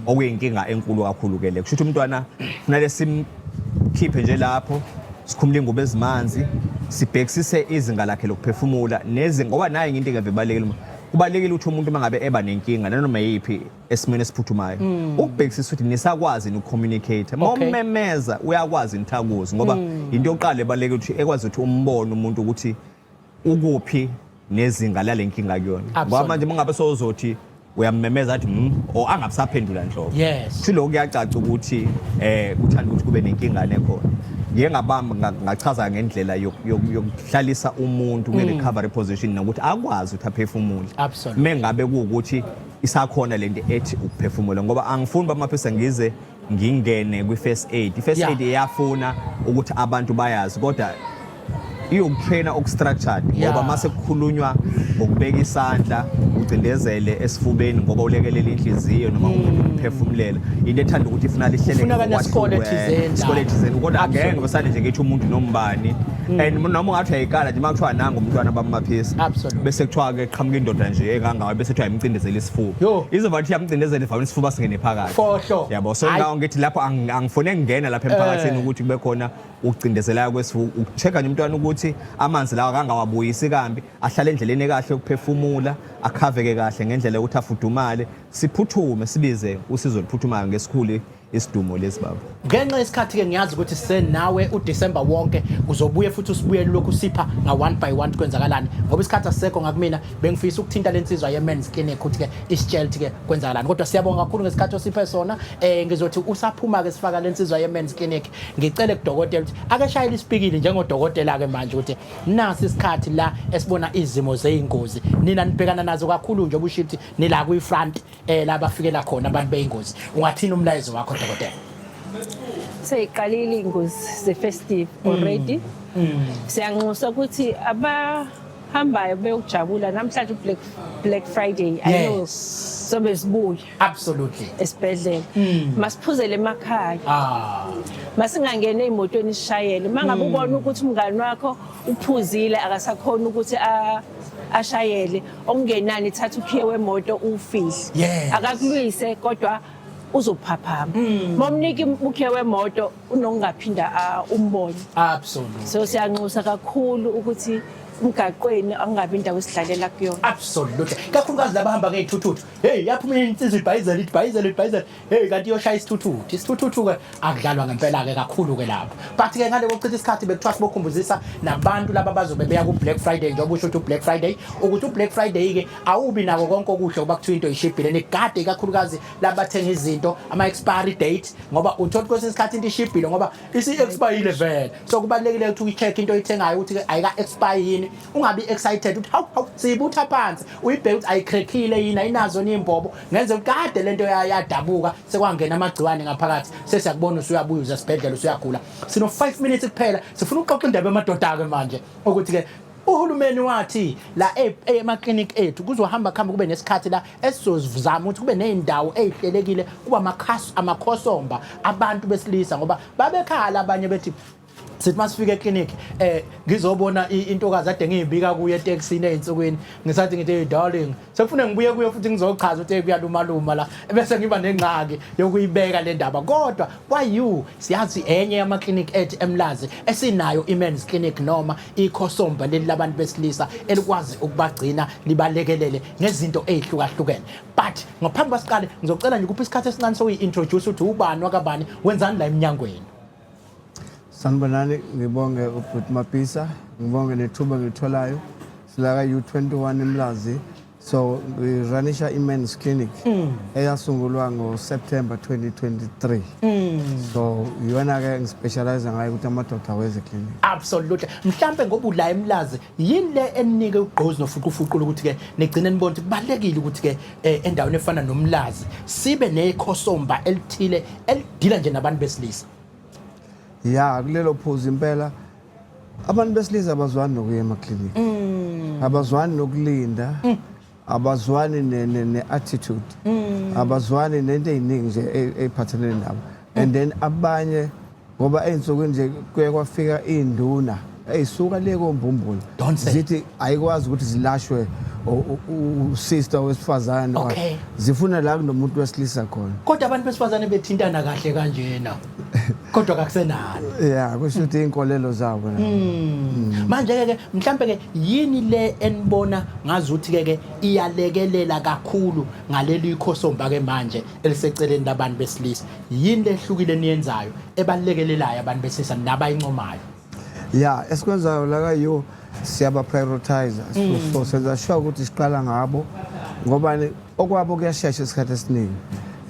[SPEAKER 5] okuyinkinga enkulu kakhulu ke le. Kusho ukuthi umntwana kufanele simkhiphe nje lapho, sikhumule ingubo ezimanzi, sibhekisise izinga lakhe lokuphefumula nezinga, ngoba naye into engeve ibalulekile. Kubalulekile ukuthi umuntu mangabe eba nenkinga nanoma yiphi esimweni esiphuthumayo, ukubhekisisa ukuthi nisakwazi ukucommunicate. Uma umemeza, uyakwazi nithakuze, ngoba into yokuqala ebalulekile ukuthi ekwazi ukuthi umbone umuntu ukuthi ukuphi nezinga lale nkinga kuyona, ngoba manje mangabe sowuzothi uyamemeza athi or angabisaphendula nhlobo. Kusho lokhu kuyacaca ukuthi kuthanda ukuthi kube nenkinga nekhona. Ngiye ngabamba ngachaza ngendlela yokuhlalisa umuntu kwi-recovery position nokuthi akwazi ukuthi aphefumule. Mengabe kuwukuthi isakhona lento ethi ukuphefumula, ngoba angifuni bamaphisa ngize ngingene kwi-first aid. I-first aid iyafuna ukuthi abantu bayazi, kodwa iyokutraina oku-structured, ngoba mase kukhulunywa ngokubeka isandla ucindezele esifubeni ngoba ulekelela inhliziyo noma umuntu ukuphefumulela, into ethanda ukuthi ifuna lihleleke.
[SPEAKER 1] Kufuneka nesikole thizeni.
[SPEAKER 5] Isikole thizeni, kodwa angeke ngosale nje ngithi umuntu nombani, and noma ungathi uyayikala nje, uma kuthiwa nanga umntwana bamaphisa, bese kuthiwa ke qhamuka indoda nje engangawe, bese kuthiwa imcindezela isifuba, izova ukuthi iyamcindezela, ivame isifuba singene phakathi.
[SPEAKER 1] Fohlo.
[SPEAKER 5] Yabo, so
[SPEAKER 1] Hhayi.
[SPEAKER 5] ngawo ngithi lapho angifune kungena lapha emphakathini ukuthi kube khona ukucindezelayo kwesifuba, ukucheck-a nje umntwana ukuthi amanzi lawa akangawabuyisi kambi, ahlale endleleni ekahle yokuphefumula, akhaveke kahle ngendlela yokuthi afudumale, siphuthume sibize usizo oluphuthumayo ngesikhulu isidumo lesi, baba.
[SPEAKER 1] Ngenxa yesikhathi-ke, ngiyazi ukuthi sisenawe uDisemba wonke, uzobuye futhi usibuyele lokhu usipha nga-one by one kwenzakalani, ngoba isikhathi asisekho ngakumina. Bengifisa ukuthinta le nsizwa ye-Men's Clinic ukuthi-ke isitshele ukuthi-ke kwenzakalani, kodwa siyabonga kakhulu ngesikhathi osiphe sona. Ngizothi usaphuma-ke sifaka le nsizwa ye-Men's Clinic, ngicele kudokotela ukuthi ake shayele isipikili njengodokotela-ke manje, ukuthi nasi isikhathi la esibona izimo zeyingozi nina nibhekana nazo kakhulu, njengoba usho ukuthi nila kwi-front la bafikela khona abantu beyingozi. Ungathini umlayezo wakho, dokotela?
[SPEAKER 4] Seyiqalile iy'ngozi ze-festive already. Siyanxusa ukuthi abahambayo beyokujabula namhlanje, Black Friday, I know sobe sibuya esibhedlela, masiphuzele emakhaya, masingangena ey'motweni sishayele. Uma ngabe ubona ukuthi umngani wakho uphuzile, akasakhona ukuthi ashayele, okungenani thatha ukhiye wemoto uwufihle. Akakulwise, kodwa uzophaphama. Uma umnika ukhiye wemoto, unokungaphinda umbone. So siyanxusa kakhulu ukuthi Emgaqweni angabi indawo esidlalela kuyona.
[SPEAKER 1] Absolutely. Kakhulukazi laba hamba ngey'thuthuthu. Hey, yaphuma insizwa ibhayizela ibhayizela ibhayizela. Hey, kanti iyoshaya isithuthuthu. Isithuthuthu-ke akudlalwa ngempela-ke kakhulu-ke lapho. But-ke ngale kokuchitha isikhathi bekuthiwa sibokhumbuzisa nabantu laba bazobe beya ku-Black Friday njengoba usho ukuthi u-Black Friday ukuthi u-Black Friday-ke awubi nako konke okuhle ngoba kuthiwa into ishibhile nigade ikakhulukazi labathenga izinto ama-expiry date ngoba uthola kwesinye isikhathi into ishibhile ngoba isi-expayile vele so kubalulekile ukuthi uyi-check into oyithengayo ukuthi ayika-expire yini ungabi excited ukuthi hawu hawu siyibutha phansi uyibheke ukuthi ayikrekhile yini ayinazo niyimbobo ngenze kade lento yadabuka sekwangena amagciwane ngaphakathi sesiyakubona usuyabuya uze esibhedlela usuyagula sino 5 minutes kuphela sifuna ukuxoxa indaba yamadoda-ke manje ukuthi-ke uhulumeni wathi la e, emaklinikhi ethu kuzohamba kuhambe kube nesikhathi la esizozama ukuthi kube nezindawo ezihlelekile kuba amakhosomba abantu besilisa ngoba babekhala abanye bethi sithi masifika eklinikhi eh ngizobona intokazi ade ngiyibika kuye etekisini ezinsukwini ngisathi ngithi hey darling sekufuneka ngibuye kuye futhi ngizochaza ukuthi kuyaluma luma la bese ngiba nengxaki yokuyibeka le ndaba kodwa kwa-u siyazi enye yamaklinikhi ethu emlazi esinayo i-men's clinic noma ikhosomba leli labantu besilisa elikwazi ukubagcina libalekelele ngezinto ey'hlukahlukene but ngaphambi kwasiqale ngizocela nje kuphi isikhathi esincane sokuyi-introduce ukuthi ubani wakabani wenzani la emnyangweni.
[SPEAKER 6] Sanibonani, ngibonge ubhuti Mapisa, ngibonge nethuba ngilitholayo. Sila ka-U21 eMlazi. So ngiranisha i-Men's Clinic eyasungulwa ngo-September 2023. So iyona-ke ngispecialize ngayo ukuthi amadoda aweze clinic.
[SPEAKER 1] Absolutely. Mhlambe ngoba ula eMlazi yini le enike ugqozi nofuqufuqu ukuthi ke nigcine nibona ukuthi kubalekile ukuthi ke endaweni efana noMlazi sibe nekhosomba elithile elidila nje nabantu besilisa.
[SPEAKER 6] Ya, kulelo phuzu impela abantu besilisa abazwani nokuya emaklinikhi. Abazwani nokulinda. Abazwani ne-attitude. Abazwani nento ey'ningi nje ey'phathelene nabo. And then abanye ngoba ey'nsukwini nje kuye kwafika iy'nduna ey'suka le kombumbulu
[SPEAKER 1] Don't say.
[SPEAKER 6] zithi ayikwazi ukuthi zilashwe usister wesifazane. Zifuna la kunomuntu wesilisa khona.
[SPEAKER 1] Kodwa abantu besifazane bethintana kahle kanjena. Kodwa kakusenani.
[SPEAKER 6] Ya, kusho ukuthi iy'nkolelo zabo la.
[SPEAKER 1] Manje ke ke mhlambe ke yini le enibona ngazuthi ke ke iyalekelela kakhulu ngaleli khosomba ke manje eliseceleni labantu besilisa. Yini lehlukile niyenzayo ebalekelelayo abantu besilisa nabayincomayo?
[SPEAKER 6] Ya, esikwenzayo la ka-U siyaba prioritize. So senza sure ukuthi siqala ngabo ngoba okwabo kuyashesha isikhathi esiningi.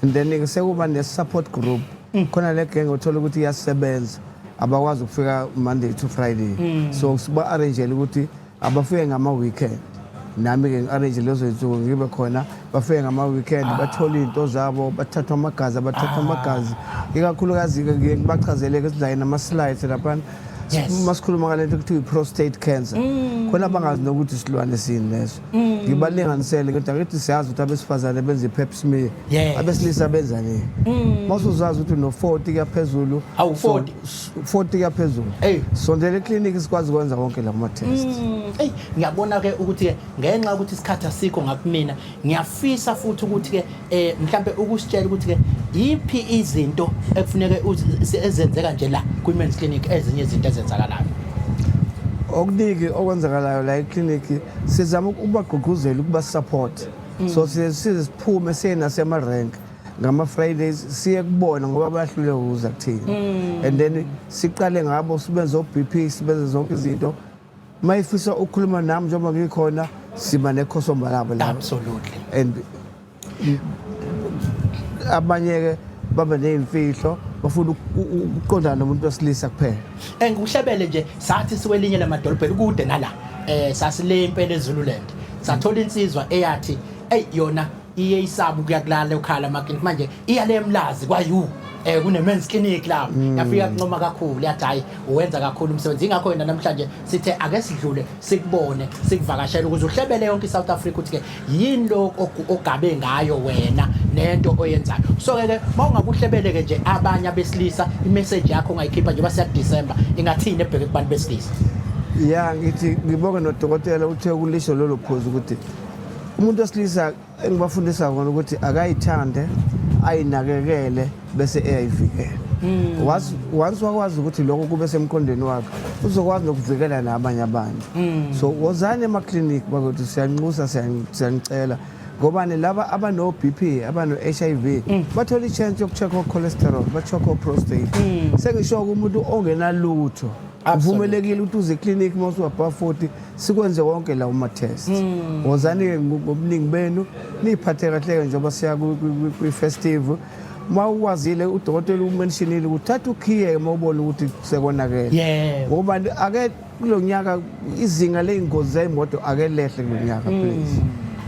[SPEAKER 6] And then ke sekuba ne-support group. Khona le gang othola ukuthi iyasebenza. Abakwazi ukufika Monday to Friday. So siba arrange ukuthi abafike ngama weekend. Nami ke ngi-arrange lezo zinsuku ngibe khona bafike ngama weekend bathole izinto zabo bathathwa amagazi abathathwa amagazi ikakhulukazi ke ngiye ngibachazele ke sidlaye nama slides laphana. Masikhuluma ngalento kuthiwa i-prostate cancer khona abangazi nokuthi isilwane sini leso ngibalinganisele kodwa ngithi siyazi ukuthi abesifazane benza i-pap smear abesilisa benza le mawusuzazi ukuthi uno-40 kuyaphezulu.
[SPEAKER 1] Awu, 40?
[SPEAKER 6] 40 kuyaphezulu sondela eklinikhi sikwazi ukwenza wonke la ma-test.
[SPEAKER 1] Eyi ngiyabona ke ukuthi ke ngenxa yokuthi isikhathi asikho ngakumina ngiyafisa futhi ukuthi ke mhlambe ukusitshela ukuthi ke yiphi izinto ekufuneke ezenzeka nje la kwi-men's clinic ezinye izinto ezenzakalayo.
[SPEAKER 6] Okuningi okwenzakalayo la eklinikhi sizama ukubagqugquzela ukuba support. So size siphume siye nasema-rank ngama-Fridays siye kubona ngoba bayahluleka ukuza kuthina. And then siqale ngabo sibenze o-BP sibenze zonke izinto. Uma ifisa ukukhuluma nami njengoba ngikhona siba nekhosomba labo la. And abanye-ke babe ney'mfihlo bafuna ukuqondana nomuntu wesilisa kuphela.
[SPEAKER 1] Ngikuhlebele nje sathi siwelinye lamadolobha elikude nala sasile impela eZululand sathola insizwa eyathi ey yona iye isaba ukuya kulala ukhala amaklinikhi manje iya le eMlazi kwa-U kune men's clinic lapho yafika kuncoma kakhulu yathi hayi uwenza kakhulu umsebenzi ingakho yena namhlanje sithe ake sidlule sikubone sikuvakashele ukuze uhlebele yonke iSouth Africa ukuthi ke yini lokho ogabe ngayo wena nento oyenzayo. So ke ke mawungakuhlebele ke nje abanye abesilisa imessage yakho ongayikhipha njengoba siya December ingathini ebheke kubantu besilisa?
[SPEAKER 6] Ya, ngithi ngibonge nodokotela uthe ukulisho lolo phuzu ukuthi umuntu wesilisa engibafundisa kona ukuthi akayithande ayinakekele bese eyayivikela. Once wakwazi ukuthi lokho kube semqondweni wakhe, uzokwazi nokuvikela nabanye abantu. So wozani emaklinikhi bakwethu, siyanxusa, siyanicela, ngobani laba abano-BP, abano-HIV, bathola i-chance yoku-check o-cholesterol, ba-check o-prostate. Sengisho umuntu ongenalutho, uvumelekile ukuthi uze eklinikhi uma usu-above 40, sikwenze wonke lawo ma-test. Wozani-ke ngobuningi benu, niyiphathe kahle-ke njengoba siya kwi-festive. Uma ukwazile, udokotela u-mentionile ukuthi thatha ukhiye uma ubona ukuthi sekonakele, ngoba ake kulo nyaka izinga ley'ngozi zey'moto ake lehle kulo nyaka, please.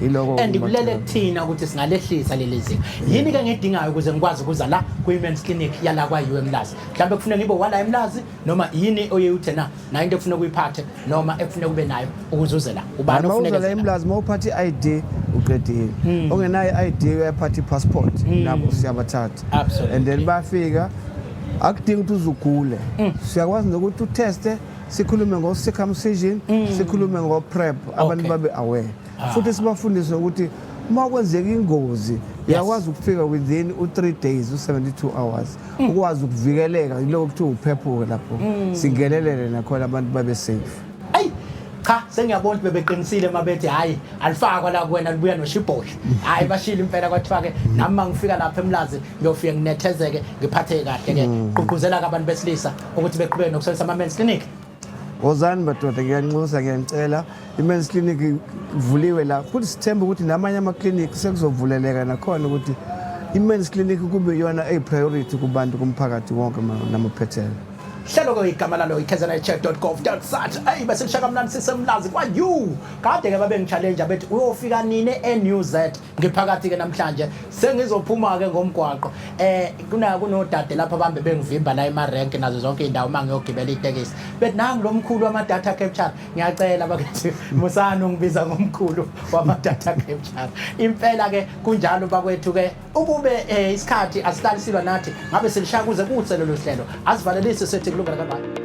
[SPEAKER 6] Yiloko.
[SPEAKER 1] And kulele kuthina ukuthi singalehlisa leli zinga. Yini ke ngidingayo ukuze ngikwazi ukuza la kwi-men's clinic yala kwa-U eMlazi? Mhlawumbe kufuneka ngibe wala eMlazi, noma yini oye uthe na nayo into ekufuneka uyiphathe noma ekufuneka ube nayo ukuze uze la? Ubani
[SPEAKER 6] Uma
[SPEAKER 1] ofuneka
[SPEAKER 6] uza la
[SPEAKER 1] eze la?
[SPEAKER 6] eMlazi, uma uphatha i-ID uqedile. Ongenayo i-ID uyaphatha i-passport, nabo siyabathatha. And then bafika, akudingi ukuthi uzugule. Siyakwazi nokuthi u-teste, sikhulume ngo-circumcision, sikhulume ngo-PrEP, abantu babe aware, futhi sibafundise ukuthi uma kwenzeka ingozi uyakwazi ukufika within u-3 days, u-72 hours, ukwazi ukuvikeleka. Yiloko kuthiwa uphephuke lapho, singenelele nakhona, abantu babe safe.
[SPEAKER 1] Ayi cha, sengiyabona ukuthi bebeqinisile uma bethi hhayi, alifakwa la kuwena, libuya noshibhoshi. Hhayi, bashilo impela. Kwathiwa-ke nami uma ngifika lapha eMlazi ngiyofike nginethezeke, ngiphatheke kahle-ke. Gqugquzela-ke abantu besilisa ukuthi beqhubeke nokusebenzisa ama-men's clinic.
[SPEAKER 6] Wozani madoda, ngiyanxusa, ngiyanicela. I-men's clinic ivuliwe la, futhi sithemba ukuthi namanye ama-clinic sekuzovuleleka nakhona, ukuthi i-men's clinic kube iyona eyi-priority kubantu, kumphakathi wonke namaphethelo.
[SPEAKER 1] Hlelo-ke igama lalo i-kzncheck.gov.za. Eyi, bese lishaka kamnandi siseMlazi kwa-U. Kade-ke babengi-challenge bethi uyofika nini e-New Z. Ngiphakathi-ke namhlanje, sengizophuma-ke ngomgwaqo. Kunodade lapha bambe bengivimba la emarenki nazo zonke iy'ndawo uma ngiyogibela itekisi, bethi nangu lo mkhulu wama-data capture. Ngiyacela bakithi, musani ungibiza ngomkhulu wama-data capture. Impela-ke kunjalo bakwethu-ke, ukube isikhathi asihlali silwa nathi, ngabe silishaya kuze kutse lolu hlelo. Asivalelise, sethi kulungela kabani.